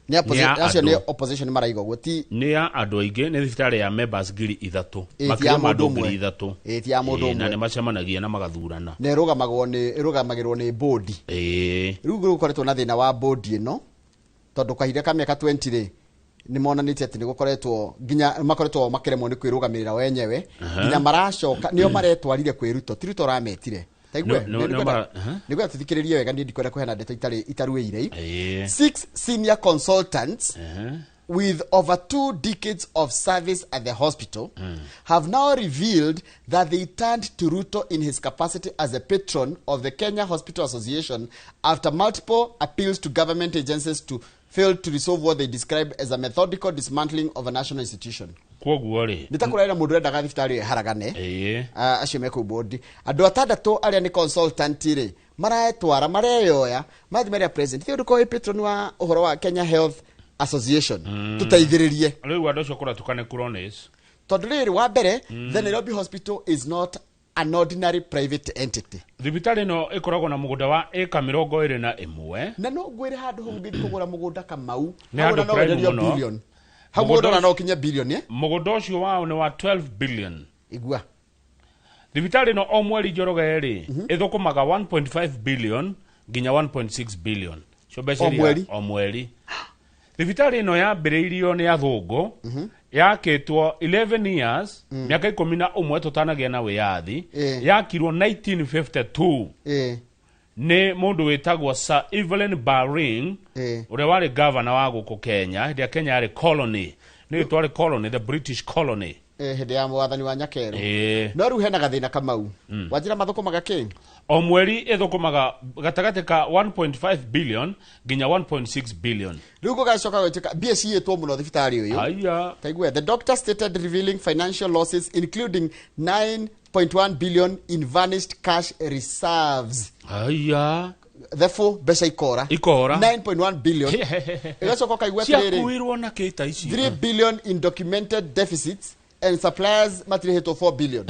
S1: Nĩ
S2: Nĩ ya
S1: acio nĩ
S2: andũ.
S1: Opposition maraiga ũguo ti
S2: Nĩ ya andũ aingĩ, nĩ thibitarĩ ya members 3,000.
S1: Ĩ, ti ya
S2: Makĩria ma
S1: mũndũ
S2: andũ
S1: ũmwe.
S2: 3,000.
S1: Ĩ, ti ya mũndũ
S2: Ĩ, na
S1: ũmwe.
S2: nĩ macemanagia na magathurana.
S1: Na ĩrũgamagwo nĩ ĩrũgamagĩrwo nĩ bodi. Rĩu gũkoretwo na thĩna wa bodi ĩno tondũ kahinda ka mĩaka 20 rĩ, nĩ monanĩtie atĩ nĩ gũkoretwo nginya makoretwo makĩremwo nĩ kwĩrũgamĩrĩra wenyewe. Nginya maracoka nĩo maretwarire kwĩ Ruto, ti Ruto ũrametire. Taigue. Nĩngwenda tũthikĩrĩrie wega, niĩ ndikwenda kũheana ndeto itarĩ itaruĩire. Six senior consultants with over 2 decades of service at the hospital have now revealed that they turned to Ruto in his capacity as a patron of the Kenya Hospital Association after multiple appeals to government agencies to failed to resolve what they describe as a methodical dismantling of a national institution.
S2: Koguo rĩ,
S1: Nĩ ta kũrarĩ na mũndũ ũrendaga thibitarĩ ĩyo ĩharagane. Acio me kũu board, andũ atandatũ arĩa nĩ consultant rĩ, maretwara mareyoya mathiĩ marĩa president ti ũndũ wĩ patron wa ũhoro wa Kenya Health Association, tũteithĩrĩrie.
S2: Rĩu andũ acio kũratukane Kuronis.
S1: Tondũ rĩrĩ, wa mbere, the Nairobi Hospital is not an ordinary private entity.
S2: Thibitarĩ ĩno ĩkoragwo na mũgũnda wa ĩka 21.
S1: Na no ngwĩre handũ hau ũngĩthiĩ kũgũra mũgũnda Kamau,
S2: Nĩ
S1: hau
S2: handũ
S1: ona no
S2: prime
S1: wenderio
S2: mũno.
S1: billion, hau
S2: Mũgũnda
S1: mũgũnda ona
S2: ũcio-
S1: no ũkinye billion, eh?
S2: Mũgũnda ũcio wao nĩ wa 12 billion.
S1: Igua.
S2: Thibitarĩ ĩno o mweri, Njoroge rĩ, ĩthũkũmaga 1.5 billion nginya 1.6 billion. Cio mbeca
S1: O
S2: iria-
S1: mweri?
S2: O mweri. Thibitarĩ ĩno yambĩrĩirio nĩ athũngũ, yakĩtwo 11 years, mĩaka 11 tũtanagĩa na wĩyathi. Yakirwo 1952 nĩ mũndũ wĩtagwo Sir Evelyn Baring, ũrĩa warĩ gavana wa gũkũ Kenya hĩndĩ ya Kenya yarĩ colony, nĩ twarĩ colony, the British colony.
S1: Hĩndĩ ya wathani wa Nyakerũ. No rĩu hena gathĩna, Kamau. Wanjĩra mathũkũmaga kĩ?
S2: O mweri ĩthũkũmaga gatagatĩ ka 1.5 billion nginya 1.6 billion.
S1: Rĩu gũgacoka gwĩtĩka mbia ciyĩtwo mũno thibitarĩ ũyũ.
S2: Aya.
S1: Taigue, the doctor stated, revealing financial losses including 9.1 billion in vanished cash reserves.
S2: Aya.
S1: Therefore mbeca ikora.
S2: Ikora.
S1: 9.1 billion. Ĩgacoka ũkaigua atĩrĩrĩ,
S2: Ciakuirwo na kĩ ta icio?
S1: 3 billion in documented deficits and suppliers matirĩhĩtwo 4 billion.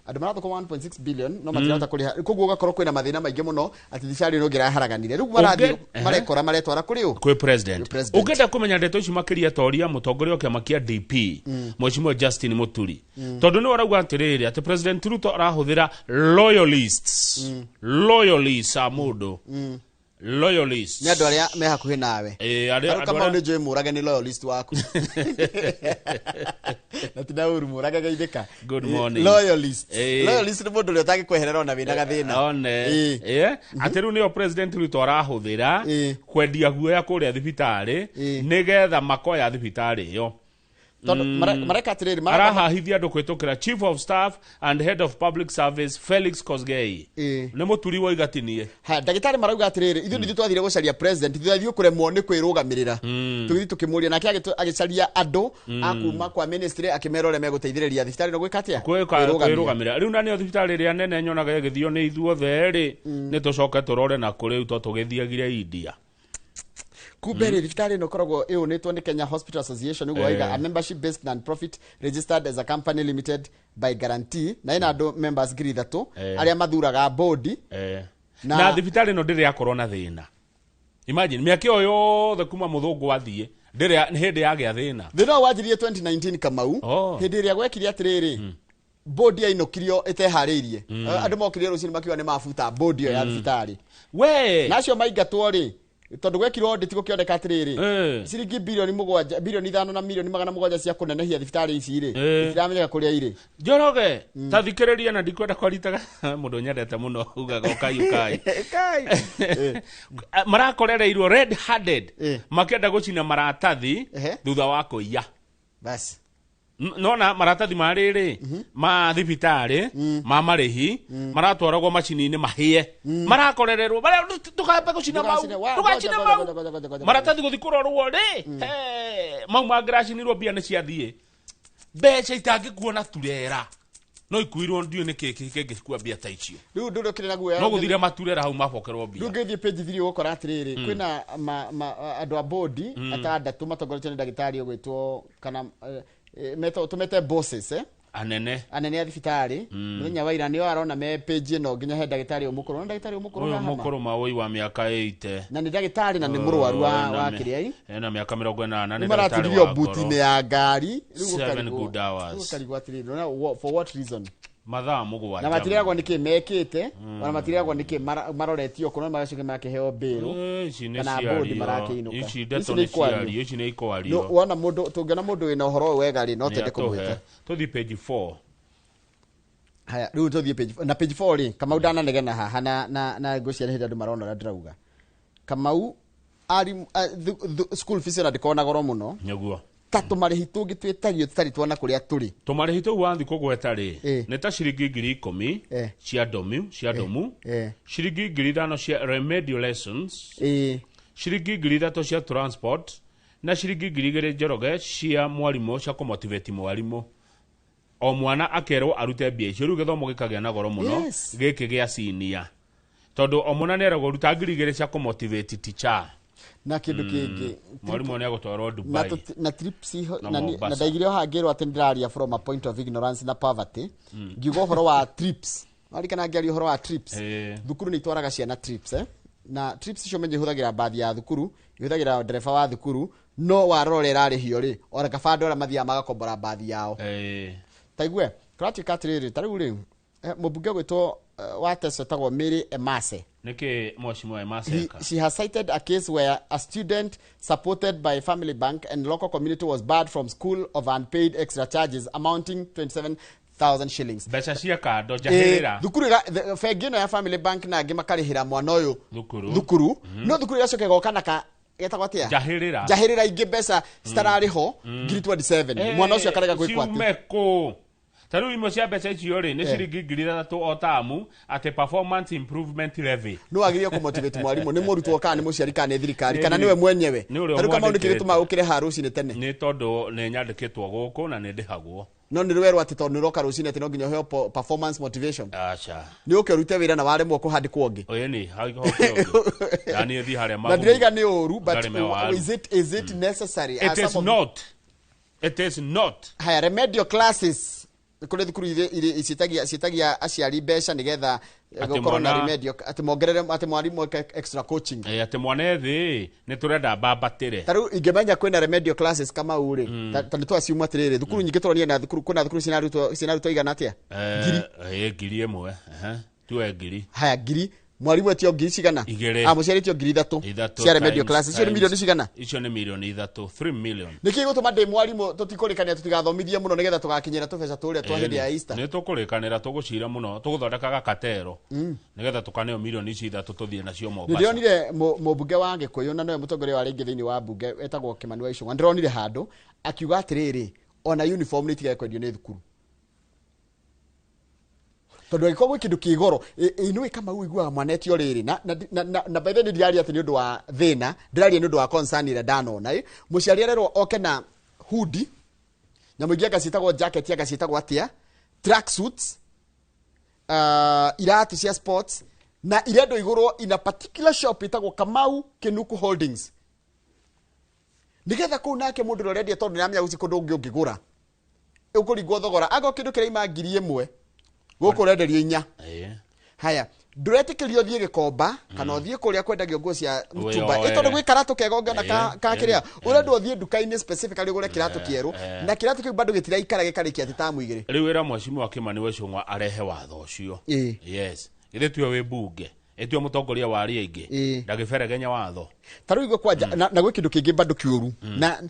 S1: Andũ marathũkũma 1.6 billion no matirahota kũrĩha, koguo ũgakorwo kwĩna mathĩna maingĩ mũno atĩ thibitarĩ ĩno ĩngĩraharaganire. Rĩu marathiĩ marekora maretwara kũrĩ ũ?
S2: Kwĩ president.
S1: Kwĩ president.
S2: Ũngĩenda kũmenya ndeto ici makĩria, toria mũtongoria wa kĩama kĩa DP, Mheshimiwa Justin Muturi, tondũ nĩwe arauga atĩrĩrĩ, atĩ President Ruto arahũthĩra loyalists, loyalists a mũndũ, loyalists.
S1: Nĩ andũ arĩa me hakuhĩ nawe.
S2: Arĩa-
S1: Tarĩu
S2: andũ
S1: Kamau,
S2: arĩa-
S1: nĩ njũĩ Mũrage nĩ loyalist waku, na ti na ũru, Mũrage geithĩka.
S2: Good morning.
S1: Loyalist, loyalist nĩ mũndũ ũrĩa ũtangĩkweherera ona wĩna gathĩna.
S2: One. Atĩ rĩu nĩo President Ruto arahũthĩra kwendia guoya kũrĩa thibitarĩ nĩgetha makoya thibitarĩ ĩyo.
S1: Tondũ mareka atĩrĩrĩ,
S2: Arahahithia andũ kũhĩtũkĩra chief of staff and head of public service Felix Kosgei. Nĩ mũturi wa igatinie.
S1: Ha, ndagĩtarĩ marauga atĩrĩrĩ, ithuĩ nithuĩ twathire gũcaria president thutha ithuĩ kũremwo nĩ kwĩrũgamĩrĩra, tũgĩthiĩ tũkĩmũria nake agĩcaria andũ a kuma kwa ministry, akĩmera ũrĩa megũteithĩrĩria thibitarĩ ĩno gwĩka atĩa? Kwĩrũgamia.
S2: Kwĩrũgamĩrĩra. Rĩu na nĩyo thibitarĩ ĩrĩa nene nyonaga ĩgĩthio nĩ ithuothe rĩ, nĩ tũcoke tũrore na kũrĩ to tũgĩthiagire India.
S1: Kumbe rĩ, thibitarĩ ĩno ĩkoragwo ĩũnĩtwo nĩ Kenya Hospital Association, ũguo waiga, a membership based non-profit registered as a company limited by guarantee, na ĩna andũ members 3,000 arĩa mathuraga bodi.
S2: Na thibitarĩ ĩno ndĩrĩ yakorwo na thĩna. Imagine, mĩaka ĩyo yothe kuma mũthũngũ athiĩ, ndĩrĩ nĩ hĩndĩ yagĩa thĩna.
S1: Thĩna ũyũ wanjirie 2019, Kamau, hĩndĩ ĩrĩa gwekire atĩrĩrĩ, bodi yainũkirio ĩteharĩirie. Andũ mokire rũcinĩ makiuga nĩ mabuta bodi ĩyo ya thibitarĩ.
S2: We.
S1: Na acio maingatwo rĩ, tondũ gwekirwo audit gũkĩoneka atĩrĩrĩ, ciringi bilioni 7, bilioni 5 na milioni 700 cia kũnenehia thibitarĩ ici rĩ, itiramenyeka kũrĩa irĩ.
S2: Njoroge, ta thikĩrĩria, na ndikwenda kwaritaga mũndũ nyendete mũno ugaga ũkai ũkai.
S1: Ũkai.
S2: Marakorereirwo red handed makĩenda gũcina maratathi thutha wa kũiya.
S1: Basi.
S2: Nona maratathi ma rĩrĩ ma thibitarĩ ma marĩhi maratwaragwo macini-inĩ mahĩe, marakorererwo Marĩa, ndũkambe gũcina mau,
S1: Ndũgacine,
S2: ndũgacine
S1: ngoja,
S2: mau.
S1: ngoja, ngoja, ngoja, ngoja.
S2: Maratathi gũthi kũrorwo rĩ, mau mangĩracinirwo mbia nĩ ciathiĩ, mbeca itangĩkuona turera no ikuirwo, ndiũ nĩ kĩ kĩngĩkua mbia ta icio.
S1: Rĩu ndũrĩ ũkĩrĩ na guoya.
S2: No gũthire maturera hau mabokerwo mbia.
S1: Rĩu ngĩthiĩ page 3 ũgũkora atĩrĩrĩ, kwĩna andũ a bodi atandatũ matongoretio nĩ ndagĩtarĩ ũgwĩtwo kana tũmete bosses, eh?
S2: Anene.
S1: Anene a thibitarĩ. Mũthenya wa ira nĩo arona me page ĩno nginya he ndagĩtarĩ ũmũkũrũ. Na ndagĩtarĩ ũmũkũrũ
S2: Ũyũ
S1: haha ma.
S2: mũkũrũ mawoi wa mĩaka 80.
S1: Na nĩ ndagĩtarĩ na nĩ mũrwaru wa kĩrĩa i.
S2: Ena mĩaka 80 nĩ
S1: Nĩ
S2: ndagĩtarĩ
S1: maraturirio
S2: wa
S1: buti-inĩ
S2: ngoro.
S1: ya ngari. Rĩu
S2: 7
S1: ũkarigwo-
S2: good hours.
S1: rĩu ũkarigwo atĩrĩrĩ, na for what reason?
S2: Mathaa 7.
S1: Na matireragwo nĩkĩ mekĩte, ona matireragwo nĩkĩ maroretio kũ, no magacoka makĩheo bail.
S2: Ici nĩ
S1: Kana bodi
S2: ciario.
S1: marakĩinũka.
S2: Ici ndeto
S1: Ici
S2: nĩ
S1: nĩ ikwario.
S2: ciario, ici nĩ
S1: No,
S2: ikwario.
S1: wona mũndũ tũngĩona mũndũ wĩna ũhoro ũyũ wega rĩ, no twende kũmwĩta.
S2: Tũthiĩ page 4.
S1: Haya, rĩu tũthiĩ page na page 4 rĩ, Kamau ndananegena haha na ngwĩciria nĩ hĩndĩ andũ marona ũrĩa ndĩrauga. Kamau arimũ school fees ona ndĩkoragwo na goro mũno.
S2: Nĩguo.
S1: Ta tũmarĩhi tũngĩ twĩtagio tũtarĩ tuona kũrĩa tũrĩ.
S2: Tũmarĩhi tũu wathiĩ kũgweta rĩ, nĩ ta ciringi 10,000 cia domu, cia domu, ciringi 5,000 cia remedial lessons, ciringi 3,000 cia transport, na ciringi 2,000 Njoroge cia mwarimũ cia kũmotivate mwarimũ. O mwana akerwo arute mbia icio, rĩu gĩthomo gĩkagĩa na goro mũno, gĩkĩ gĩa senior. Tondũ o mwana nĩeragwo ruta 2,000 cia kũmotivate teacher.
S1: Na kĩndũ kĩngĩ,
S2: Mwarimũ nĩegũtwarwo
S1: na
S2: Dubai.
S1: na trips iho-
S2: Na
S1: na ni- na
S2: Mombasa.
S1: ndaigire o haha ngĩrwo atĩ ndĩraria from a point of ignorance na poverty. Ngiuga ũhoro wa trips, warikana ngĩaria ũhoro wa trips, thukuru nĩ itwaraga ciana trips, na trips icio menye ihũthagĩra bathi ya thukuru, ihũthagĩra ndereba wa thukuru, no warora ĩrarĩhio rĩ, ona kaba andũ arĩa mathiaga magakombora bathi yao. Taigue kũratuĩka atĩrĩrĩ, ta rĩu rĩ, mũmbunge ũgwĩtwo wa Teso etagwo Mary Emase.
S2: Nĩkĩ mheshimiwa Emase eka?
S1: She has cited a case where a student supported by Family Bank and local community was barred from school of unpaid extra charges amounting 27,000 shillings.
S2: Mbeca cia kando njahĩrĩra.
S1: Thukuru bengi ĩno ya Family Bank na angĩ makarĩhĩra mwana ũyũ
S2: Thukuru.
S1: thukuru. No thukuru ĩgacoka ĩgoka na ka getagwo atĩa?
S2: Njahĩrĩra.
S1: Njahĩrĩra ingĩ mbeca citararĩ ho, 27,000. Mwana ũcio akarega gwĩkwo atĩ.
S2: Ciume kũ? Ta rĩu imwe cia mbeca icio rĩ, nĩ ciringi 3,000 o tamu atĩ performance improvement levy.
S1: No wagĩrĩire kũmotivate mwarimũ, nĩ mũrutwo kana nĩ mũciari kana nĩ thirikari kana nĩwe mwenyewe.
S2: Nĩ ũrĩa
S1: Ta rĩu Kamau nĩkĩ
S2: ũmwandĩkĩte.
S1: gĩtũmaga ũkĩre haha rũcinĩ tene?
S2: Nĩ tondũ nĩ nyandĩkĩtwo gũkũ na nĩ ndĩhagwo.
S1: No nĩ rwerwo atĩ tondũ nĩ ũroka rũcinĩ atĩ no nginya ũheo performance motivation.
S2: Aca.
S1: Nĩ ũke ũrute wĩra na waremwo kũhandĩkwo ũngĩ.
S2: Ĩni, hoke ũngĩ. Na niĩ thiĩ harĩa
S1: Na
S2: magumu.
S1: ndiraiga nĩ ũru, but
S2: Ngarĩme waru.
S1: is it necessary?
S2: It
S1: Are
S2: is
S1: some of
S2: not. It is not.
S1: Haya, remedial classes kũrĩ thukuru ciĩtagia aciari mbeca nĩgetha
S2: Atĩ
S1: gũkorwo na
S2: mwana-
S1: remedial, atĩ mongerere, atĩ mwarimũ eke extra coaching.
S2: Atĩ mwana ethĩ nĩ tũrenda mbambatĩre.
S1: Ta rĩu ingĩmenya kwĩna remedial classes Kamau rĩ, ta nĩ twaciuma atĩrĩrĩ, thukuru nyingĩ tũronire na thukuru, kwĩna thukuru ciĩna arutwo, ciĩna arutwo igana atĩa?
S2: 1,000. Tuwe 1,000.
S1: Haya, 1,000. Mwarimũ etio ngiri cigana?
S2: Igĩrĩ.
S1: Ah, mũciari etio 3,000.
S2: Ithatũ
S1: Cia remedial
S2: times-
S1: classes. Icio nĩ
S2: times-
S1: milioni cigana?
S2: Icio nĩ milioni 3, 3 million.
S1: Nĩkĩ gĩgũtũma ndĩ mwarimũ tũtikũrĩkanĩra tũtigathomithie mũno nĩgetha tũgakinyĩra tũbeca tũrĩa twa hĩndĩ ya Easter?
S2: Nĩ tũkũrĩkanĩra tũgũcira mũno, tũgũthondeka gakatero nĩgetha tũkaneo milioni ici 3 tũthiĩ nacio
S1: Nĩ
S2: Mombasa.
S1: ndĩronire mũmbunge wa Gĩkũyũ na nowe mũtongoria wa rĩngĩ thĩinĩ wa mbunge etagwo Kĩmani wa Ichung'wa. Ndĩronire handũ akiuga atĩrĩrĩ, ona uniform nĩ itigage kwendio nĩ thukuru. Tondũ angĩkorwo gwĩ kĩndũ kĩ goro, ĩ nĩũĩ Kamau ũiguaga mwana etio rĩrĩ, na by the way ndiraria atĩ nĩ ũndũ wa thĩna, ndĩraria nĩ ũndũ wa concern ĩrĩa ndanona, Mũciari arerwo oke na hoodie, nyamũ ingĩ anga ciĩtagwo jacket, anga ciĩtagwo atĩa, track suits, iratũ cia sports, na irendwo igũrwo in a particular shop ĩtagwo Kamau Kinuku Holdings. Nĩgetha kũu nake mũndũ ũrĩa ũrendia, tondũ nĩaramenya gũtirĩ kũndũ ũngĩ ũngĩgũra, ũkũringwo thogora. Angĩkorwo kĩndũ kĩraima 1,000, gũkũ ũrenderio 4. Haya, ndũretĩkĩrio ũthiĩ Gĩkomba kana ũthiĩ kũrĩa kwendagio nguo cia mtumba.
S2: Wĩyoere.
S1: Tondũ gwĩ karatũ kega ũngĩona ka kĩrĩa. Ũrendwo ũthiĩ nduka-inĩ specifically ũgũre kĩratũ kĩerũ, na kĩratũ kĩu bado gĩtiraikara gĩkarĩkia atĩ tamu 2.
S2: Rĩu ĩra mheshimiwa Kĩmani wa Ichung'wa arehe watho ũcio. Yes. Githĩ tiwe wĩ mbunge, ĩtue mũtongoria wa arĩa aingĩ, ndagĩberegenya watho.
S1: Ta rĩu igua kwanja, na gwĩ kĩndũ kĩngĩ bado kĩũru. Na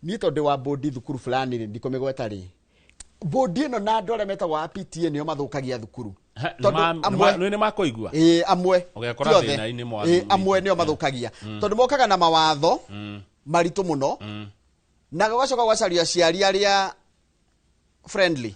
S1: niĩ tondũ ndĩ wa bodi thukuru fulani rĩ, ndikũmĩgweta rĩ. Bodi ĩno na andũ arĩa metagwo a PTA nĩo mathũkagia thukuru. Tondũ amwe
S2: Nĩ makũigua?
S1: Ĩĩ, amwe.
S2: Ũgekora
S1: Ti othe.
S2: thĩna-inĩ
S1: Ĩĩ,
S2: mwathuri.
S1: amwe nĩo mathũkagia. Tondũ mokaga na mawatho maritũ mũno, na gũgacoka gũgacaria aciari arĩa friendly.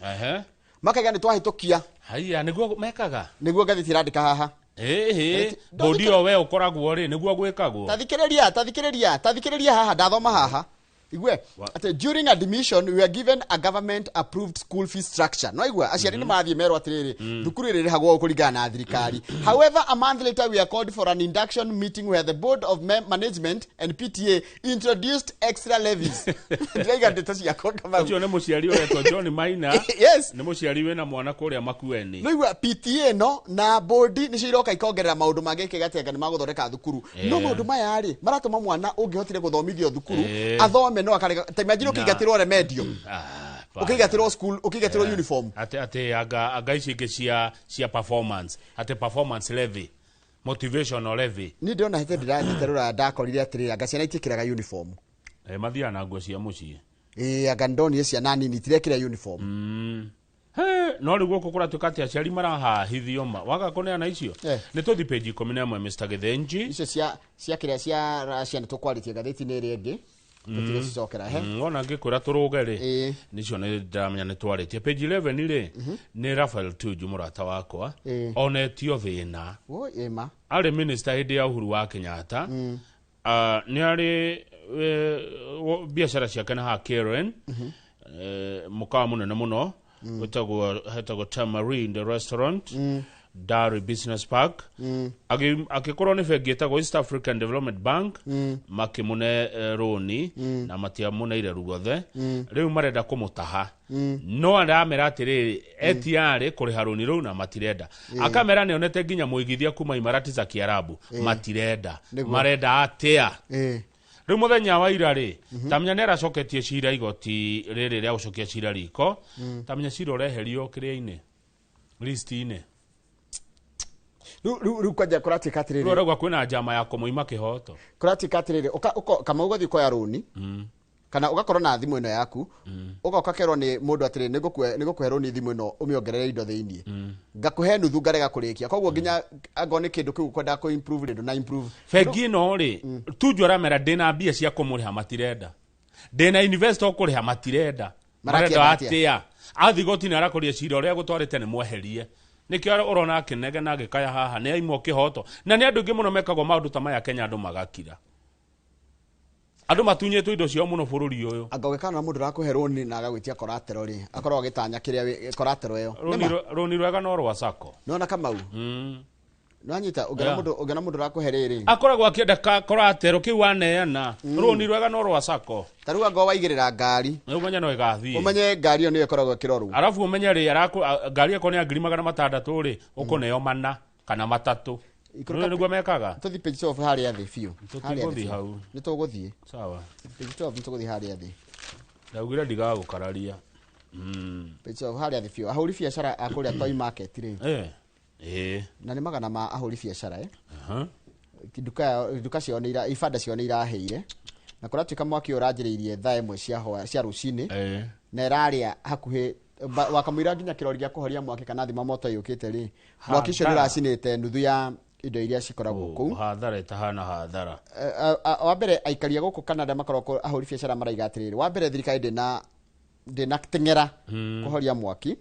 S1: Makaiga nĩ twahĩtũkia.
S2: Haiya, nĩguo mekaga?
S1: Nĩguo ngathĩti ĩrandĩka haha.
S2: Ĩhĩ, bodi ĩyo we ũkoragwo rĩ, nĩguo gwĩkagwo.
S1: Tathikĩrĩria, tathikĩrĩria, tathikĩrĩria haha, ndathoma haha. Igwe atĩ during admission we are given a government approved school fee structure. No igwe aciari nĩ marathiĩ merwo atĩrĩrĩ, thukuru ĩrĩ ĩrĩhagwo kũringana na thirikari. However, a month later we are called for an induction meeting where the board of management and PTA introduced extra levies. Ndĩraiga ndeto ciakwa, Kamau.
S2: Ũcio nĩ mũciari ũretwo John Maina.
S1: Yes.
S2: Nĩ mũciari wĩna mwana kũrĩa Makueni.
S1: No igua PTA no na board nĩcio iroka ikongerera maũndũ mangĩ kĩgatenga nĩ magũthondeka thukuru. No maũndũ maya rĩ, maratũma mwana ũngĩhotire gũthomithio thukuru athome no akarega. Ta imagine ũkĩingatĩrwo remedial, ũkĩingatĩrwo school, ũkĩingatĩrwo uniform.
S2: Atĩ anga ici ingĩ cia performance, atĩ performance levy, motivational levy.
S1: Niĩ ndĩrona hĩndĩ ndĩrathiĩte rũraya ndakorire atĩrĩrĩ, anga ciana itiĩkĩraga uniform.
S2: Mathiaga na nguo cia mũciĩ.
S1: Ĩĩ, anga ndonire ciana nini itirekĩra uniform.
S2: He, no rĩu gũkũ kũratuĩka atĩ aciari marahahithio ma waga kũneana icio. Nĩ tũthi page 11, Mr. Gĩthĩnji.
S1: Icio cia kĩrĩa cia Russia nĩ tũkwarĩtie ngathĩti-inĩ ĩrĩa ĩngĩ, tũtigũcicokera he.
S2: Wona ngĩkwĩra tũrũge rĩ, nicio nĩ ndĩramenya nĩ twarĩtie. Page 11 rĩ, nĩ Raphael Tuju, mũrata wakwa, onetio thĩna.
S1: Oi, ĩma.
S2: Arĩ minister hĩndĩ ya Uhuru wa Kenyatta. Ah, nĩ arĩ biacara ciake na haha Karen, mũkawa mũnene mũno wĩtagwo, hetagwo Tamarind Restaurant, Dari Business Park. Agĩkorwo nĩ bengi ĩtagwo East African Development Bank makĩmũne rũni na matiamũneire ruothe. Rĩu marenda kũmũtaha, no aramera atĩrĩrĩ, etiarĩ kũrĩha rũni rũu na matirenda. Akamera nĩonete nginya mũigithia kuma Imarati za Kiarabu, matirenda. Marenda atĩa? Rĩu mũthenya wa ira rĩ, tamenya nĩ aracoketie cira igoti rĩrĩ rĩa gũcokia cira riko. Tamenya cira ũreherio kĩrĩa-inĩ, list-inĩ.
S1: Rĩu kwanja kũratuĩka atĩrĩrĩ,
S2: Rĩu arauga kwĩna njama ya kũmũima kĩhoto.
S1: Kũratuĩka atĩrĩrĩ, kama ũgathiĩ ũkoya rũni kana ũgakorwo na thimũ ĩno yaku, ũgoka kerwo nĩ mũndũ atĩrĩ, nĩngũkũhe rũni thimũ ĩno ũmĩongerere indo thĩiniĩ, ngakũhe nuthu ngarega kũrĩkia, koguo nginya angorwo nĩ kĩndũ kĩu ũkwendaga kũ improve rĩ, ndũna improve.
S2: Bengi ĩno rĩ, Tuju aramera ndĩna mbia cia kũmũrĩha, matirenda. Ndĩna investor kũrĩha, matirenda.
S1: Marakĩenda
S2: Marenda
S1: atĩa?
S2: atĩa? Athi igoti-inĩ arakoria cira ũrĩa gũtwarĩte nĩ mweherie. Nĩkĩo ũrona akĩnegena agĩkaya haha nĩ aimwo kĩhoto, na nĩ andũ aingĩ mũno mekagwo maũndũ ta maya Kenya, andũ magakira, andũ matunyĩtwo indo ciao mũno bũrũri ũyũ.
S1: Anga ũgĩkana na mũndũ ũrakũhe rũni na agagwĩtia collateral rĩ, akorwo agĩtanya kĩrĩa collateral ĩyo.
S2: Rũni
S1: Nĩma?
S2: Rũni rwega no rwa sako.
S1: Nĩwona, Kamau, nĩwanyita? Ũngĩona mũndũ, ũngĩona mũndũ ũrakũhe rĩrĩ,
S2: Akoragwo akĩenda collateral kĩu waneana. Rũni rwega no rwa sako.
S1: Ta rĩu angorwo waigĩrĩra ngari,
S2: ũmenye no ĩgathiĩ.
S1: Ũmenye ngari ĩyo nĩyo ĩkoragwo ĩkĩrorwo.
S2: Arabu ũmenye rĩ, ngari ĩkorwo nĩ ya 600,000 rĩ, ũkũneo 4 kana 3.
S1: Ikũrũka.
S2: Nĩguo mekaga.
S1: Tũthiĩ page 12 harĩa thĩ biũ. Harĩa thĩ
S2: Tũtigũthiĩ
S1: biũ.
S2: hau.
S1: Nĩ tũgũthiĩ.
S2: Sawa.
S1: Page 12 nĩ tũgũthiĩ harĩa thĩ.
S2: Ndaugire ndigagũkararia.
S1: Page 12 harĩa thĩ biũ, ahũri biacara a kũrĩa Toi Market rĩ, na nĩ magana ma ahũri biacara, nduka ciao nĩ ibanda ciao nĩ irahĩire, na kũratuĩka mwaki ũyũ ũranjĩrĩirie thaa 1 cia rũcinĩ na ĩrarĩa hakuhĩ wakamũira nginya kĩrori gĩa kũhoria mwaki kana thima moto yũkĩte rĩ, mwaki ũcio nĩ
S2: Hathara.
S1: ũracinĩte nuthu ya indo iria cikoragwo kũu.
S2: Hathara ĩtahana hathara.
S1: Wa mbere aikari a gũkũ Canada makoragwo ahũri biacara maraiga atĩrĩrĩ, wa mbere thirikari ndĩna teng'era kũhoria mwaki.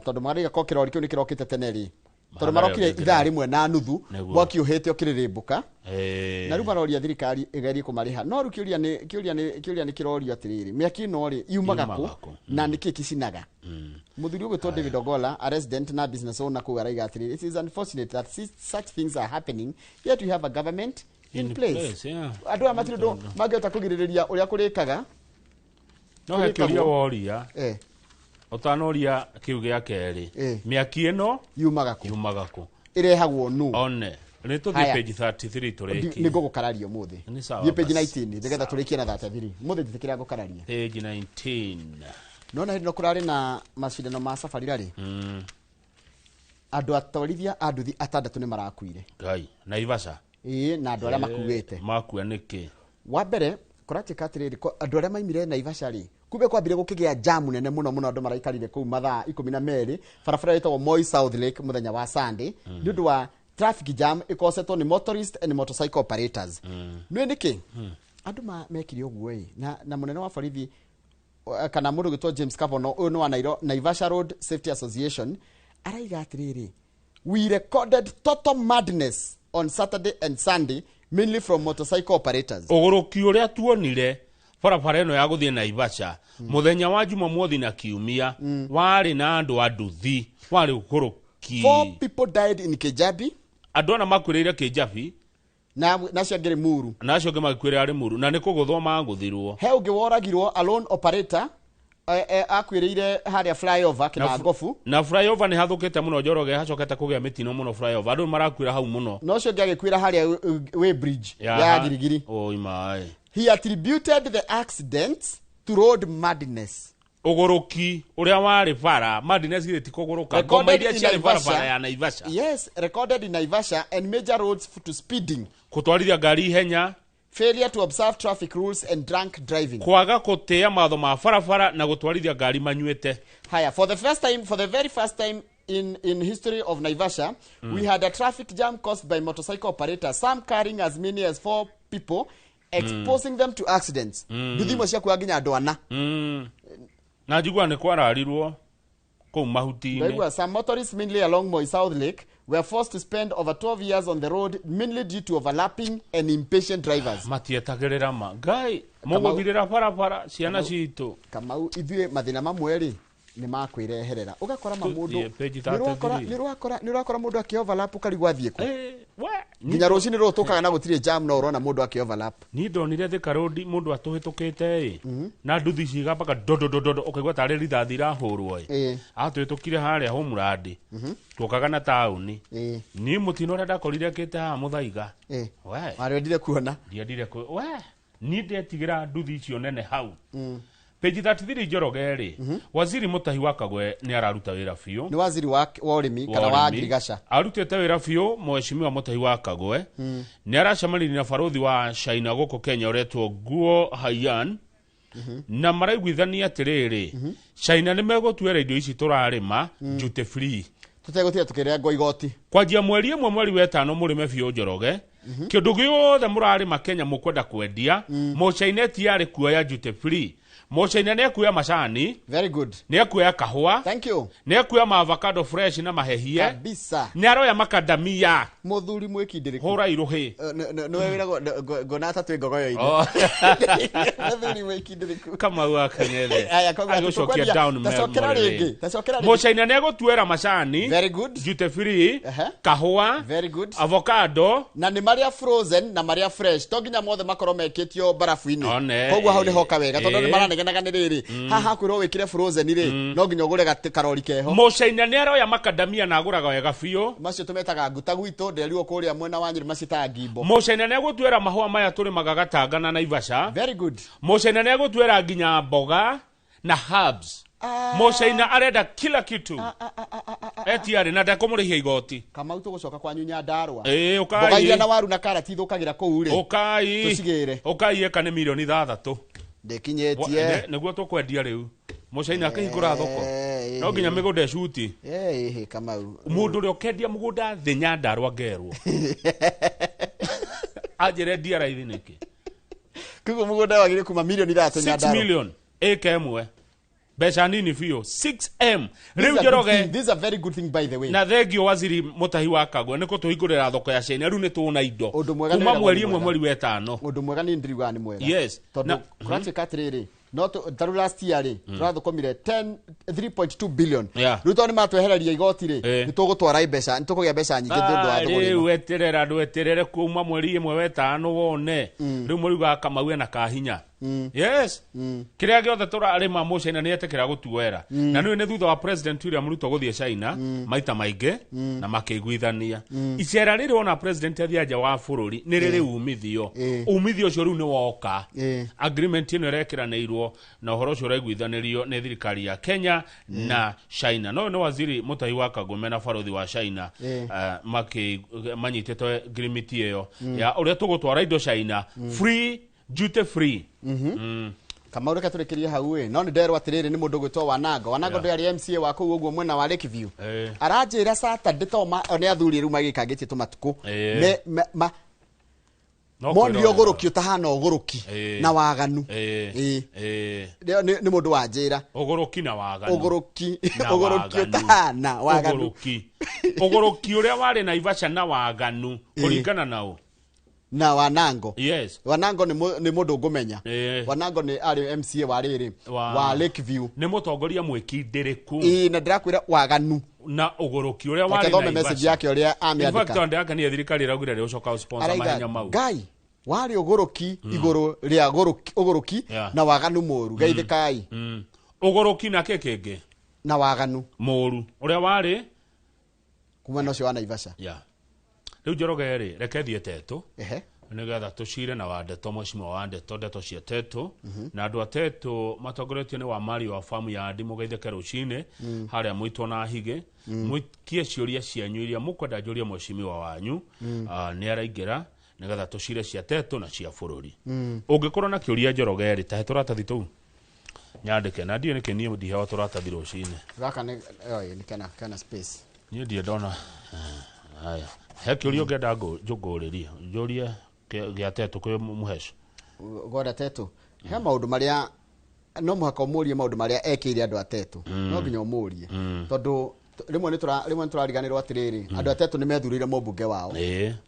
S1: Tondũ maraiga ko kĩrori kĩu nĩ kĩrokĩte tene rĩ, tondũ
S2: Hathara
S1: marokire
S2: ĩyo
S1: 1:30, mwaki ũhĩte ũkĩrĩrĩmbũka. Na rĩu maroria thirikari ĩgerie kũmarĩha, no rĩu kĩũria nĩ kĩrorio atĩrĩrĩ, mĩaki ĩno rĩ, yumaga
S2: Yumaga
S1: kũ
S2: kũ?
S1: Na nĩkĩ kĩcinaga? Mũthuri ũgwĩtwo David Ogola, a resident na business owner kũu, araiga atĩrĩrĩ, it is unfortunate that such things are happening yet we have a government in
S2: In
S1: place.
S2: place, yeah.
S1: Andũ aya matirĩ ũndũ mangĩhota kũgirĩrĩria ũrĩa kũrĩkaga.
S2: No he kĩũria
S1: Kũrĩkagwo.
S2: woria ũtanoria kĩu gĩa kerĩ, mĩaki ĩno
S1: yumaga kũ?
S2: Yumaga kũ?
S1: Ĩrehagwo nũ?
S2: One nĩ tũthiĩ
S1: Haya.
S2: page 33 tũrĩkie.
S1: Nĩ ngũgũkararia ũmũthĩ.
S2: Nĩ sawa
S1: Thiĩ page
S2: basi.
S1: 19 nĩgetha tũrĩkie na 33. Ũmũthĩ njĩtĩkĩra ngũkararia.
S2: Page 19.
S1: Nona hĩndĩ ĩno kũrarĩ na macindano ma safari rally, andũ atwarithia a nduthi atandatũ nĩ marakuire.
S2: Ngai, Naivasha?
S1: Ĩĩ, na andũ arĩa makuĩte.
S2: Makua nĩkĩ?
S1: Wa mbere kũratuĩka atĩrĩrĩ, andũ arĩa maimire Naivasha rĩ, kumbe kwambire gũkĩgĩa jamu nene mũno mũno, andũ maraikarire kũu mathaa 12 barabara ĩtagwo Moi South Lake mũthenya wa Sunday, nĩ ũndũ wa traffic jam ĩkosetwo nĩ motorist and motorcycle operators. Nĩ nĩkĩ andũ mekire ũguo ĩ? Na mũnene wa borithi kana mũndũ ũgwĩtwo James Kavono, ũyũ nĩ wa Naivasha Road Safety Association, araiga atĩrĩrĩ, we recorded total madness on Saturday and Sunday, mainly from motorcycle operators.
S2: Ũgũrũki ũrĩa tuonire Barabara ĩno ya gũthiĩ Naivasha mũthenya wa Jumamothi na Kiumia warĩ na andũ a nduthi, warĩ ũgũrũki.
S1: 4 people died in Kijabi.
S2: Andũ ana makuĩrĩire Kijabi
S1: na acio angĩ Limuru,
S2: na acio angĩ magĩkuĩrĩra Limuru, na nĩ kũgũthwo magũthirwo.
S1: He ũngĩ woragirwo, a lone operator, akuĩrĩire harĩa flyover Kinangofu.
S2: Na flyover nĩ hathũkĩte mũno Njoroge, hacokete kũgĩa mĩtino mũno flyover, andũ marakuĩra hau mũno.
S1: Na ũcio ũngĩ agĩkuĩra harĩa way bridge ya Girigiri.
S2: Oi maĩ.
S1: He attributed the accidents to road madness.
S2: Ũgũrũki ũrĩa warĩ bara, madness githĩ ti kũgũrũka, ngoma iria ciarĩ barabara ya Naivasha.
S1: Yes, recorded in Naivasha and major roads to speeding.
S2: Kũtwarithia ngari ihenya.
S1: Failure to observe traffic rules and drunk driving.
S2: Kwaga gũtĩĩa mawatho ma barabara na gũtwarithia ngari manyuĩte.
S1: Haya, for the very first time in history of Naivasha, we had a traffic jam caused by motorcycle operators, some carrying as many as 4 people, exposing them to accidents. Nduthi ciakuaga nginya andũ ana.
S2: Na njigua nĩ kwararirwo kũu mahuti-inĩ.
S1: Ndaigua some motorists mainly along Moi South Lake were forced to spend over 12 years on the road, mainly due to overlapping and impatient drivers.
S2: Matietagĩrĩra ma Ngai mũgũthirĩra barabara ciana citũ.
S1: Kamau, ithuĩ mathĩna mamwe rĩ nĩ makwĩreherera. Ũgakora ma mũndũ nĩ ũrakora mũndũ akĩ-overlap ũkarigwo athiĩ kũ. Nginya rũcinĩ rũrũ tũkaga na gũtirĩ jam no ũrona mũndũ akĩ-overlap.
S2: Niĩ ndonire Thika Road mũndũ atũhĩtũkĩte ĩ na nduthi cigambaga dododododo ũkaigua tarĩ rithathi irahũrwo ĩ. Atũhĩtũkire harĩa Homeland tũkaga na taũni. Niĩ mũtino ũrĩa ndakorire kĩte haha Mũthaiga.
S1: Warĩ kuona.
S2: Ndiendire we niĩ ndetigĩra nduthi icio nene hau. Page 33 Njoroge rĩ, Waziri Mutahi wa Kagwe nĩ araruta wĩra biũ.
S1: Nĩ waziri wa ũrĩmi kana wa agriculture.
S2: Arutĩte wĩra biũ Mheshimiwa Mutahi wa Kagwe. Nĩ aracemanirie na barothi wa China gũkũ Kenya ũretwo Guo Haiyan. Na maraiguithania atĩrĩrĩ, China nĩ megũtuĩra indo ici tũrarĩma duty free.
S1: Tũtegũtira tũkĩrengwo igoti.
S2: Kwanjia mweri ĩmwe mweri wa ĩtano mũrĩme biũ Njoroge. Kĩndũ gĩothe mũrarĩma Kenya mũkwenda kwendia, Mũchaina ti arĩ kuoya duty free. Mũchaina nĩ ekuoya macani.
S1: Very good.
S2: Nĩ ekuoya kahũa.
S1: Thank you.
S2: Nĩ ekuoya maavocado fresh na mahehie.
S1: Kabisa.
S2: Nĩ aroya makadamia.
S1: Mũthuri mwĩkindĩrĩku.
S2: Hũra irũhĩ.
S1: Nĩwe wĩragwo ngona ta twĩ ngogoyo-inĩ. Mũthuri mwĩkindĩrĩku.
S2: Kamau wa Kang'ethe.
S1: Aya, koguo
S2: Agũcokia down
S1: tacokera rĩngĩ. Tacokera rĩngĩ.
S2: Mũchaina nĩ egũtuĩra macani.
S1: Very good.
S2: Duty free. Kahũa.
S1: Very good.
S2: Avocado.
S1: Na nĩ marĩa frozen na marĩa fresh. To nginya mothe makorwo mekĩtio barafu-inĩ. Koguo hau nĩhoka wega tondũ nĩ maranegenaga nĩ rĩrĩ. Haha kwĩrwo wĩkĩre frozen rĩ, no nginya ũgũre karori keho.
S2: Mũchaina nĩ aroya makadamia na agũraga wega biũ.
S1: Macio tũmetaga nguta gwitũ, nderirwo kũrĩa mwena wa Nyĩrĩ macitaga ngimbo.
S2: Mũchaina nĩ egũtuĩra mahũa maya tũrĩmaga Gatanga na Naivasha.
S1: Very good.
S2: Mũchaina nĩ egũtuĩra nginya mboga na herbs. Mũchaina arenda kila kitu. Etiarĩ na ndekũmũrĩhia igoti.
S1: Kamau tũgũcoka kwanyu Nyandarũa.
S2: Ũkai.
S1: Mboga iria na waru na karati ithũkagĩra kũu rĩ.
S2: Ũkai.
S1: Tũcigĩre.
S2: Ũkai ĩka nĩ milioni 6.
S1: Ndĩkinyĩtie.
S2: Nĩguo tũkwendia rĩu. Mũchaina akĩhingũra thoko. No nginya mĩgũnda ĩcuti.
S1: Kamau.
S2: Mũndũ ũrĩa ũkendia mũgũnda thĩ Nyandarũa ngerwo. Anjĩre ndia raithi nĩkĩ?
S1: Koguo mũgũnda wagĩrĩire kuma milioni 6 Nyandarũa.
S2: 6 million ĩka ĩmwe. Mbeca nini biũ 6M. Rĩu Njoroge,
S1: this is a very good thing by the way.
S2: Na thengio Waziri Mutahi wa Kagwe nĩ kũtũhingũrĩra thoko ya China. Rĩu nĩ tũna indo kuma mweri ĩmwe mweri wa ĩtano.
S1: Ũndũ mwega nĩ ndiriugaga nĩ mwega.
S2: Yes.
S1: Tondũ kũratuĩka atĩrĩrĩ, no ta rĩu last year rĩ, tũrathũkũmire 3.2 billion. Rĩu tondũ nĩ matwehereria igoti rĩ, nĩ tũgũtwara mbeca, nĩ tũkũgĩa mbeca nyingĩ nĩ ũndũ wa thũgũrĩ ĩno.
S2: Rĩu eterera, ndweterere kuma mweri ĩmwe wa ĩtano wone. Rĩu mũriugaga Kamau ena kahinya. Yes. Kĩrĩa gĩothe tũrarĩma Mũchaina nĩ etĩkĩra gũtuoera. Na nĩũĩ nĩ thutha wa President William Ruto gũthiĩ China maita maingĩ na makĩiguithania. Icera rĩrĩ wona President athiĩ nja wa bũrũri nĩ rĩrĩ umithio. Umithio ũcio rĩu nĩ woka. Agreement ĩno ĩrekĩranĩirwo na ũhoro ũcio ũraiguithanĩrio nĩ thirikari ya Kenya na China. No nĩ Waziri Mutahi wa Kagwe na barothi wa China manyitĩte agreement ĩyo ya ũrĩa tũgũtwara indo China free, duty free.
S1: Kamau reke tũrĩkĩrie hau ĩ, no nĩ nderwo atĩrĩrĩ nĩ mũndũ ũgwĩtwo Wanango. Wanango ndĩ arĩ MCA wa kũu ũguo mwena wa Lakeview. Aranjĩra Saturday to nĩ athuri rĩu magĩkangĩtie tũmatukũ. Monire ũgũrũki ũtahana ũgũrũki na waganu. Nĩ mũndũ wanjĩra.
S2: Ũgũrũki na waganu.
S1: Ũgũrũki ũtahana waganu.
S2: Ũgũrũki ũrĩa warĩ Naivasha na waganu kũringana na ũ?
S1: Na Wanango.
S2: Yes.
S1: Wanango nĩ mũndũ ngũmenya. Wanango nĩ arĩ MCA wa rĩrĩ wa Lakeview.
S2: Nĩ mũtongoria mwĩkindĩrĩku.
S1: Ĩĩ, na ndĩrakwĩra waganu
S2: na ũgũrũki ũrĩa warĩ
S1: na message yake ũrĩa amĩandĩka.
S2: In fact, ndĩrakenia thirikari ĩraugire rĩũcoka sponsor mahenya mau.
S1: Ngai warĩ ũgũrũki igũrũ rĩa ũgũrũki na waganu mũru. Geithĩkai.
S2: Ũgũrũki na kĩ kĩngĩ?
S1: Na waganu
S2: mũru ũrĩa warĩ
S1: kuma na ũcio wa Naivasha.
S2: Yeah. Rĩu Njoroge rĩ, reke thiĩ Tetu. Nĩgetha tũcire na Wandeto, mheshimiwa Wandeto, ndeto cia Tetu. Na andũ a Tetu matongoretio nĩ wa Mario wa famu ya Andi mũgeithĩke rũcinĩ harĩa mũitwo na higĩ. Mũikie ciũria cianyu iria mũkwenda njũrie mheshimiwa wanyu. Nĩ araingĩra nĩgetha tũcire cia Tetu na cia bũrũri. Ũngĩkorwo na kĩũria Njoroge rĩ, tahe tũratathi tũu nyandĩke. Na ndiũĩ nĩkĩ niĩ ndiheagwo tũratathi rũcinĩ.
S1: Gaka nĩ kana space.
S2: Niĩ ndirĩ ndona. Haya, he kĩũria ũngĩenda ngũrĩrie njũrie gĩa Tetu kwĩ Mũhesh.
S1: Gwenda Tetu he maũndũ marĩa no mũhaka ũmũrie, maũndũ marĩa ekĩire andũ a Tetu. No nginya ũmũrie tondũ rĩmwe nĩ tũrariganĩrwo atĩrĩrĩ, andũ a Tetu nĩ methurĩire mũmbunge wao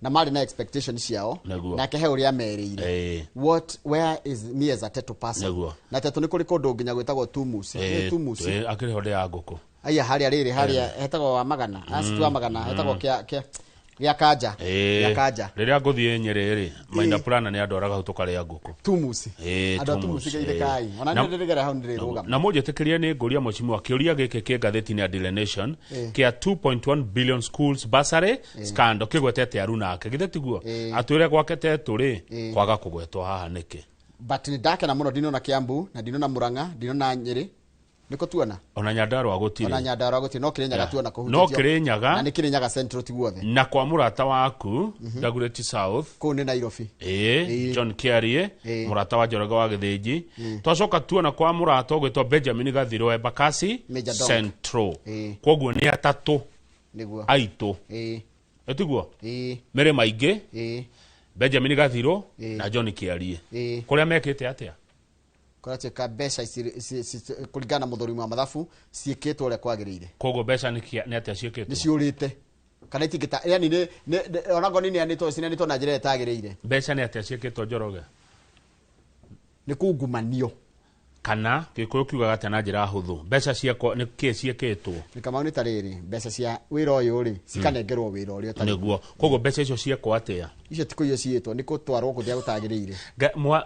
S1: na marĩ na expectation ciao, nake he ũrĩa merĩire. What, where is me as a Tetu person? Na Tetu nĩ kũrĩ kũndũ nginya gwĩtagwo Tumusi. Tumusi
S2: akĩrĩ ho ndĩ ya ngũkũ.
S1: Aya harĩa rĩrĩ harĩa hetagwo wa magana, asitu wa magana hetagwo kĩa gĩa Kanja. Gĩa Kanja.
S2: Rĩrĩa ngũthiĩ Nyĩrĩ rĩ, Maina Plana nĩ andwaraga hau tũkarĩa ngũkũ.
S1: Tumusi. Andũ a Tumusi geithĩkai. Ona nĩ ndĩrĩgera hau nĩrĩrũgama.
S2: Na mũnjĩtĩkĩrie nĩ ngũria mheshimiwa kĩũria gĩkĩ kĩ ngathĩti-inĩ ya Daily Nation kĩa 2.1 billion schools bursary scandal kĩgwetete Aruna ake. Githĩ tiguo? Atwĩre gwake Tetu rĩ, kwaga kũgwetwo haha nĩkĩ?
S1: But nĩ ndakena mũno ndinona Kiambu na ndinona Murang'a, ndinona Nyĩrĩ. Nĩkũ tuona?
S2: Ona Nyandarua gũtirĩ.
S1: Ona Nyandarua gũtirĩ, no Kĩrĩnyaga tuona kũhutĩtio.
S2: No Kĩrĩnyaga.
S1: Na nĩ Kĩrĩnyaga Central ti guothe.
S2: Na kwa mũrata waku Dagoretti South.
S1: Kũu nĩ Nairobi.
S2: John Kiarie, mũrata wa Njoroge wa Gĩthĩnji. Twacoka tuona kwa mũrata ũgwĩtwo Benjamin Gathiro Embakasi Central. Kwoguo nĩ atatũ.
S1: Nĩguo.
S2: Aitũ. Ĩtiguo? Mĩrĩ maingĩ. Benjamin Gathiro na John Kiarie. Kũrĩa mekĩte atĩa?
S1: Kũratuĩka mbeca kũringana na mũthũrimi wa mathabu ciĩkĩtwo ũrĩa kwagĩrĩire.
S2: Koguo mbeca nĩ atĩa ciĩkĩtwo?
S1: Nĩ ciũrĩte. Kana itingĩta, yani nĩ onakorwo nĩ ineanĩtwo, cineanĩtwo na njĩra ĩtagĩrĩire.
S2: Mbeca nĩ atĩa ciĩkĩtwo Njoroge?
S1: Nĩ kungumanio.
S2: Kana Gĩkũyũ kiugaga atĩa na njĩra hũthũ? Mbeca ciakwa nĩ kĩ ciĩkĩtwo?
S1: Nĩ Kamau nĩ ta rĩrĩ, mbeca cia wĩra ũyũ rĩ, cikanengerwo wĩra ũrĩa ũtarĩ.
S2: Nĩguo. Koguo mbeca icio ciekwo atĩa?
S1: Icio ti kũiywo ciĩtwo, nĩ gũtwarwo kũrĩa gũtagĩrĩire.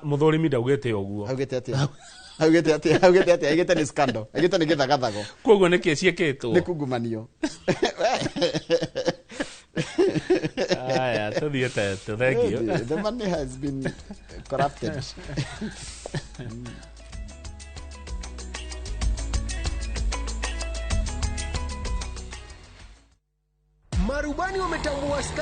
S2: Mũthũrimi ndaugĩte ũguo.
S1: Augĩte atĩa? Augĩte atĩa? Augĩte atĩa? Augĩte nĩ scandal. Augĩte nĩ gĩthagathago.
S2: Koguo nĩ kĩ ciĩkĩtwo?
S1: Nĩ kungumanio.
S2: Aya, tũthiĩ Tetu, thank you.
S1: The money has been corrupted.
S4: Marubani wametambua Sky